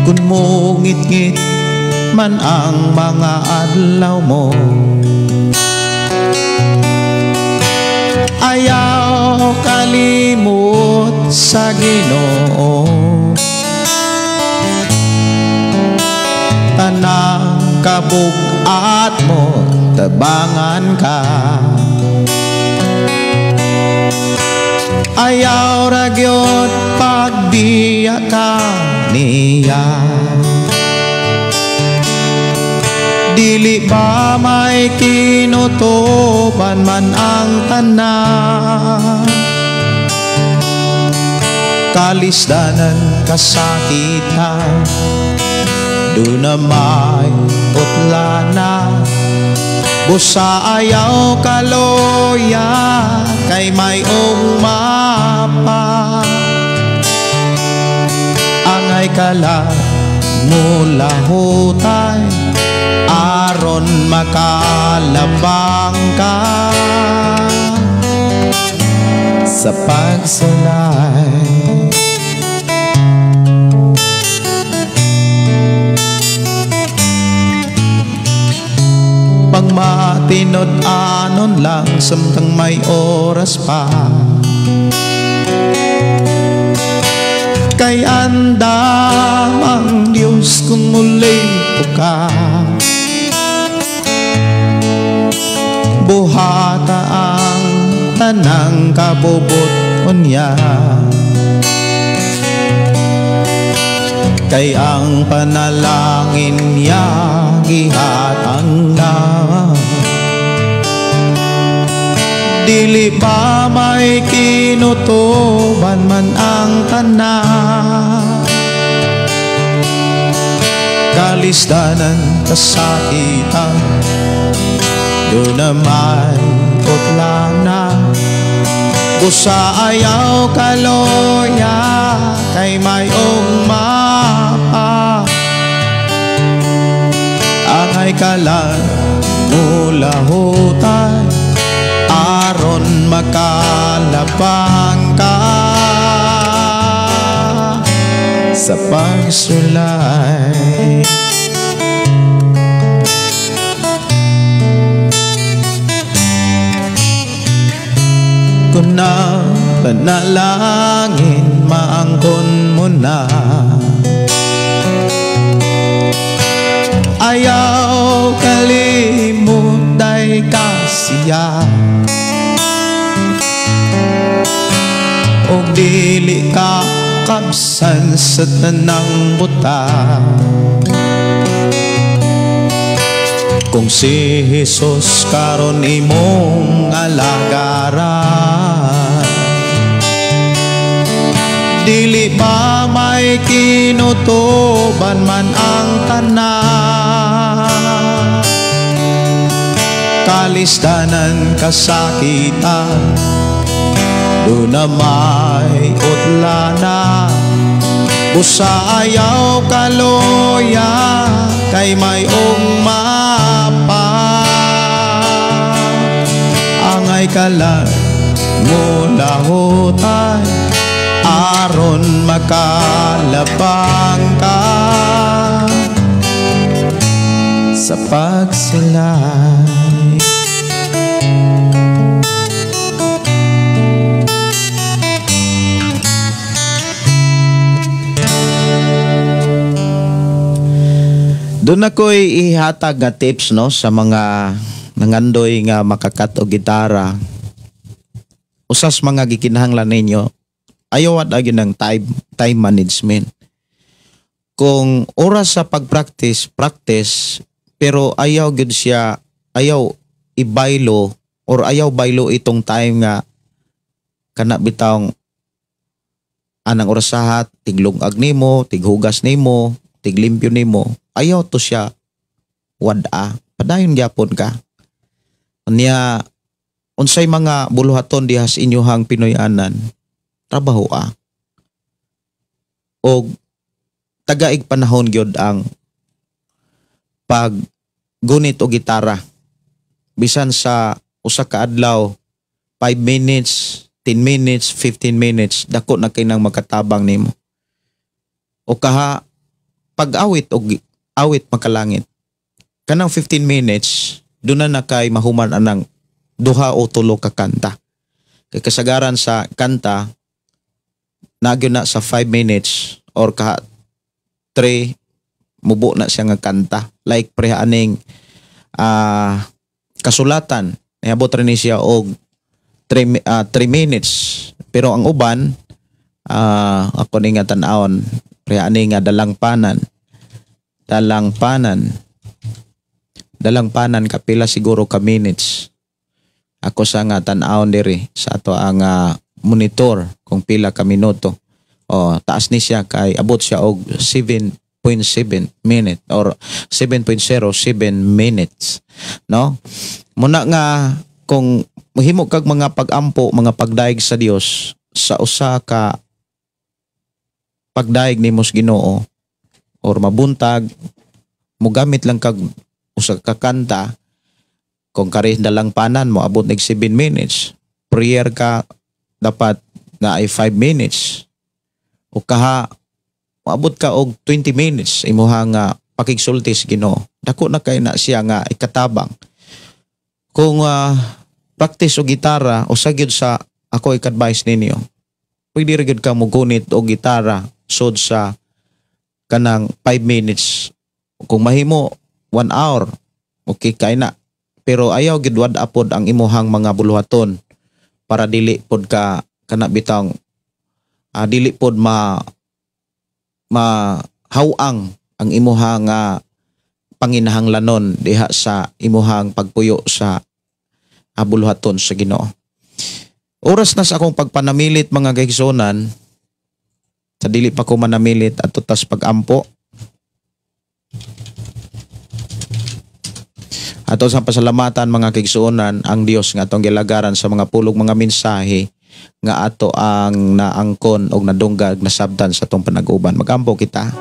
Kung mungit-ngit man ang mga adlaw mo, ayaw kalimot sa Ginoo. Tanang kabug-at mo, tabangan ka. Ayaw ra gyud pagbiya ka niya. Dili ba may kinutuban man ang tanan, kalisdanan kasakitan, doon na may utlana. Busa ayaw kaloya kay mayong mapa. Angay kala mulahutay aron makalabang ka sa pagsulay. Pangmatinod-anon lang samtang may oras pa, kay andam ang Diyos kung muli ka. Buhata ang tanang kabubut-on niya, kay ang panalangin niya gihatang na. Dili pa may kinutuban man ang tanan, kalisdanan kasakitan, doon na may utlana. Busa ayaw kaloya kay mayong mapa. Angay kalan mulahutay aron makalabang ka sa pagsulay. Kung na panalangin maangkon mo na, ayaw kalimot day kasiya. Og dili ka kabsan sa tanang buta. Kung si Jesus karon imong alagaran, dili ba may kinutuban man ang tanan? Kalisdanan kasakitan, doon na may utlana. Busa ayaw kaloya kay mayong mapa. Angay kalan mulahutay aron makalabang ka sa pagsilay. Doon ako'y ihatag nga tips no sa mga nangandoy nga makakat og gitara. Usas mga gikinahanglan ninyo, ayaw at agyon ng time management. Kung oras sa pag-practice, practice, pero ayaw gyud siya, ayaw ibaylo or ayaw baylo itong time nga kana bitawng anang orasahat, tiglungag nimo, tighugas nimo, tiglimpyo nimo, ayaw to siya wad-a, padayon gyapon ka. Unya unsay mga buluhaton diha sa inyohang Pinoy-anan, trabaho a. Og tagaig panahon gyud ang paggunit og gitara. Bisan sa usa ka adlaw, 5 minutes, 10 minutes, 15 minutes, dako na kay nang makatabang nimo. O kaha pag-awit og awit makalangit, kanang 15 minutes, doon na kay mahuman anang duha o tulo ka kanta. Kay kasagaran sa kanta, nagyo na sa 5 minutes or ka 3, mubo na siya nga kanta. Like preha aning kasulatan, niabot rin ni siya og 3 minutes. Pero ang uban, ako ni nga tan-awon, preha ani nga dalangpanan. Dalangpanan kapila siguro ka minutes. Ako sa nga tan-awon diri sa ato ang monitor kung pila ka minuto. O taas ni siya kay abot siya og 7 minute or 7.07 minutes, no? Muna nga kung mahimo kag mga pag-ampo, mga pagdayeg sa Dios sa usa ka pagdayeg nimo sa Ginoo or mabuntag, mogamit lang kag usa ka kanta, kung kares dalang panan mo abot nig 7 minutes. Prayer ka, dapat na ay 5 minutes o kaha moabot ka og 20 minutes imuha nga pakigsulti sa Ginoo. Dako na kay na siya nga ikatabang. Kung practice og gitara o sa gyud sa ako ik-advise ninyo, pwede ra gyud ka mo gunit og gitara sod sa kanang 5 minutes. Kung mahimo 1 hour, okay kay na, pero ayaw gid wad apod ang imuhang mga buluhaton para dili pod ka kana bitang dili pod ma ma hawang ang imuhang panginahanglanon diha sa imuhang pagpuyo sa buluhaton sa Ginoo. Oras na sa akong pagpanamilit, mga kaigsuonan. Sa dili pa ko manamilit ato tas pagampo. Ato sa pasalamatan, mga kaigsuonan, ang Dios nga atong gilagaran sa mga pulog, mga mensahe nga ato ang naangkon og nadunggag, nasabtan sa atong panag-uban. Magampo kita.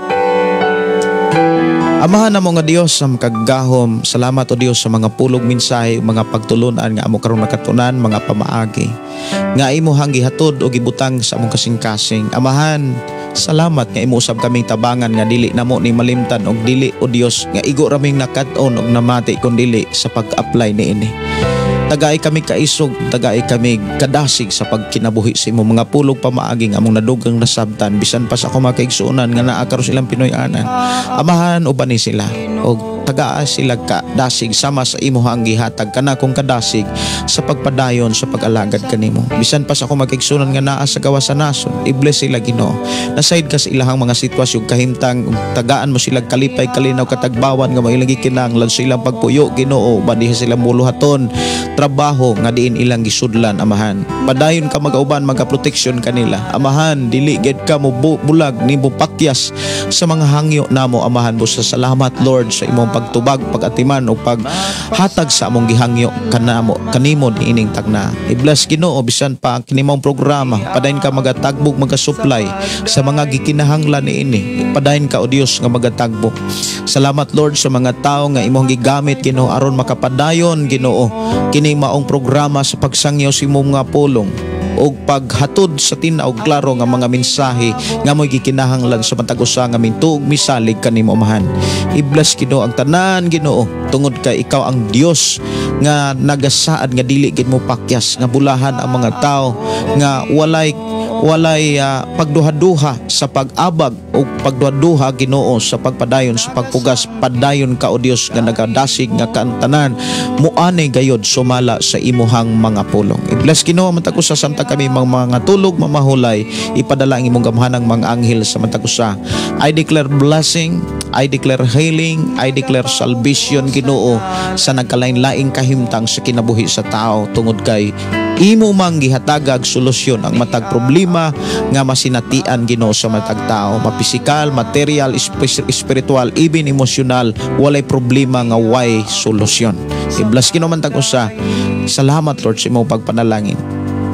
Amahan namo nga Dios sa makagagahom, salamat o Dios sa mga pulog mensahe, mga pagtulunan nga amo karon nakatunan, mga pamaagi nga imuhang gihatod o gibutang sa among kasing-kasing. Amahan, salamat nga imo usab kaming tabangan nga dili namo ni malimtan og dili o Dios nga igo raming nakat-on og namati kun dili sa pag-apply niini. Tagay kami kaisog, tagay kami kadasig sa pagkinabuhi sa imong mga pulog pamaagi nga among nadugang nasabtan bisan pa sa akong mga kaigsuonan nga naa karon silang Pinoy-anan. Amahan, ubani sila og tagaa sila kadasig sama sa imuhang gihatag kanakong kadasig sa pagpadayon sa pag-alagad kanimo. Bisan pa sa akong mga kaigsuonan nga naa sa gawas sa nasod, i-bless sila, Ginoo. Nasayd ka sa ilahang mga sitwasyon kahimtang, tagaan mo sila kalipay, kalinaw, katagbawan nga mailang gikinahanglan sa ilang pagpuyo, Ginoo. Ubani sila buluhaton, trabaho nga diin ilang gisudlan, Amahan. Padayon ka magauban, magaproteksyon kanila. Amahan, dili gid ka mo bulag ni pakyas sa mga hangyo namo, Amahan. Busa salamat, Lord, sa imong pagtubag, pagatiman o paghatag sa among gihangyo kanamo kanimo niining tagna. I-bless, Ginoo, bisan pa ang kini maong programa. Padayon ka magatagbog, magasupply sa mga gikinahanglan niini. Padayon ka o Dios nga magatagbog. Salamat, Lord, sa mga tao nga imong gigamit, Ginoo, aron makapadayon, Ginoo, kini maong programa sa pagsangyaw sa imong mga pulong og paghatod sa tin-aw klaro nga mga mensahe nga mo'y gikinahanglan sa matag usa nga mintuog misalig kanimo, Amahan. I-bless, Ginoo, ang tanan, Ginoo, tungod kay ikaw ang Dios nga nagasaad nga dili gid mo pakyas nga bulahan ang mga tao nga walay walay pagduha-duha sa pag-abag o pagduha-duha, Ginoo, sa pagpadayon sa pagpugas. Padayon ka o Dios nga nagadasig nga kantanan muani gayod sumala sa imuhang mga pulong. I-bless, Ginoo, matag usa samtang kami mga tulog mamahulay. Ipadala ang imong gamhanang mga anghel sa matag usa. I declare blessing, I declare healing, I declare salvation, Ginoo, sa nagkalain-laing kahimtang sa kinabuhi sa tao tungod kay imo mang gihatagag solusyon ang matag problema nga masinatian, Ginoo, sa matag tao, mapisikal, material, spiritual, even emosyonal. Walay problema nga way solusyon. I-bless, Ginoo, matag usa. Salamat, Lord, sa imong pagpanalangin.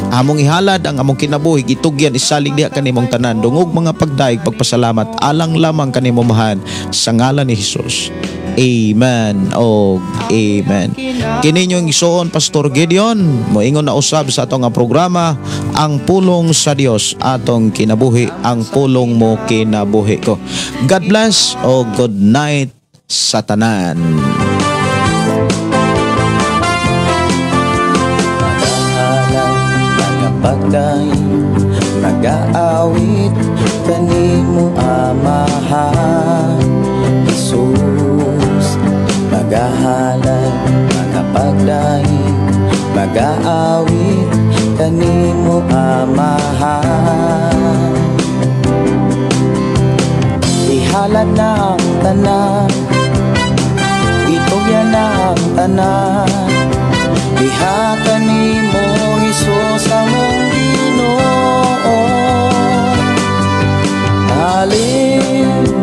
Among ihalad ang among kinabuhi, gitugyan, isalig diha kanimong tanan. Dungog mga pagdaig, pagpasalamat alang lamang kanimo, Amahan, sa ngalan ni Jesus. Amen o amen. Kini inyong igsoon, Pastor Gideon, moingon na usab sa atong nga programa, Ang Pulong sa Dios atong kinabuhi, ang pulong mo kinabuhi ko. God bless o good night sa tanan. Pagdaing nagaawit kanimo, Amahan Jesus, magahalad magapagdaing magaawit kanimo, Amahan. Ihalad na ang tanan, itugyan na ang tanan diha kanimo, Hesus among Ginoo. Hallelujah.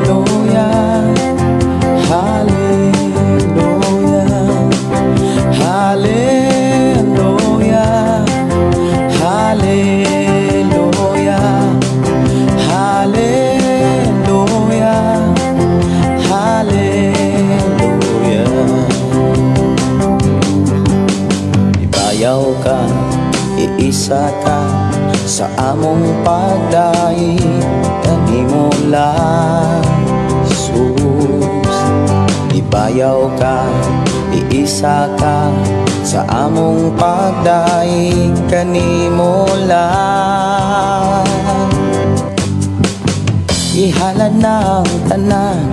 Iisa ka sa among pagdaig kanimo lang, Jesus. Ibayaw ka, iisa ka sa among pagdaig kanimo lang. Ihalad na ang tanan,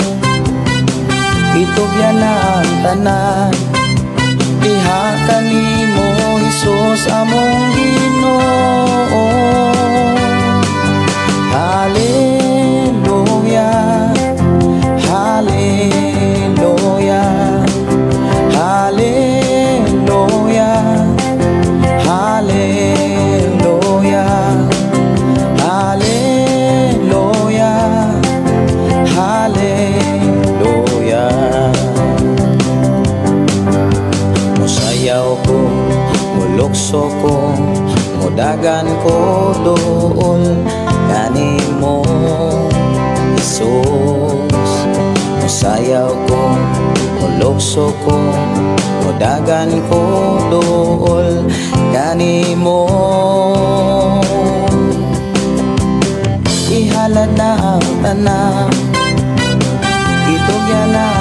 itugyan na ang tanan. Iha kanimo, Hesus, among Ginoo. Hallelujah, Hallelujah, Hallelujah, Hallelujah, Hallelujah, Hallelujah. Musayaw ko, mulukso ko, mudagan ko duol kanimo, Jesus. Musayaw ko, mulukso ko, mudagan ko duol kanimo. Ihalad na ang tanan, itugyan na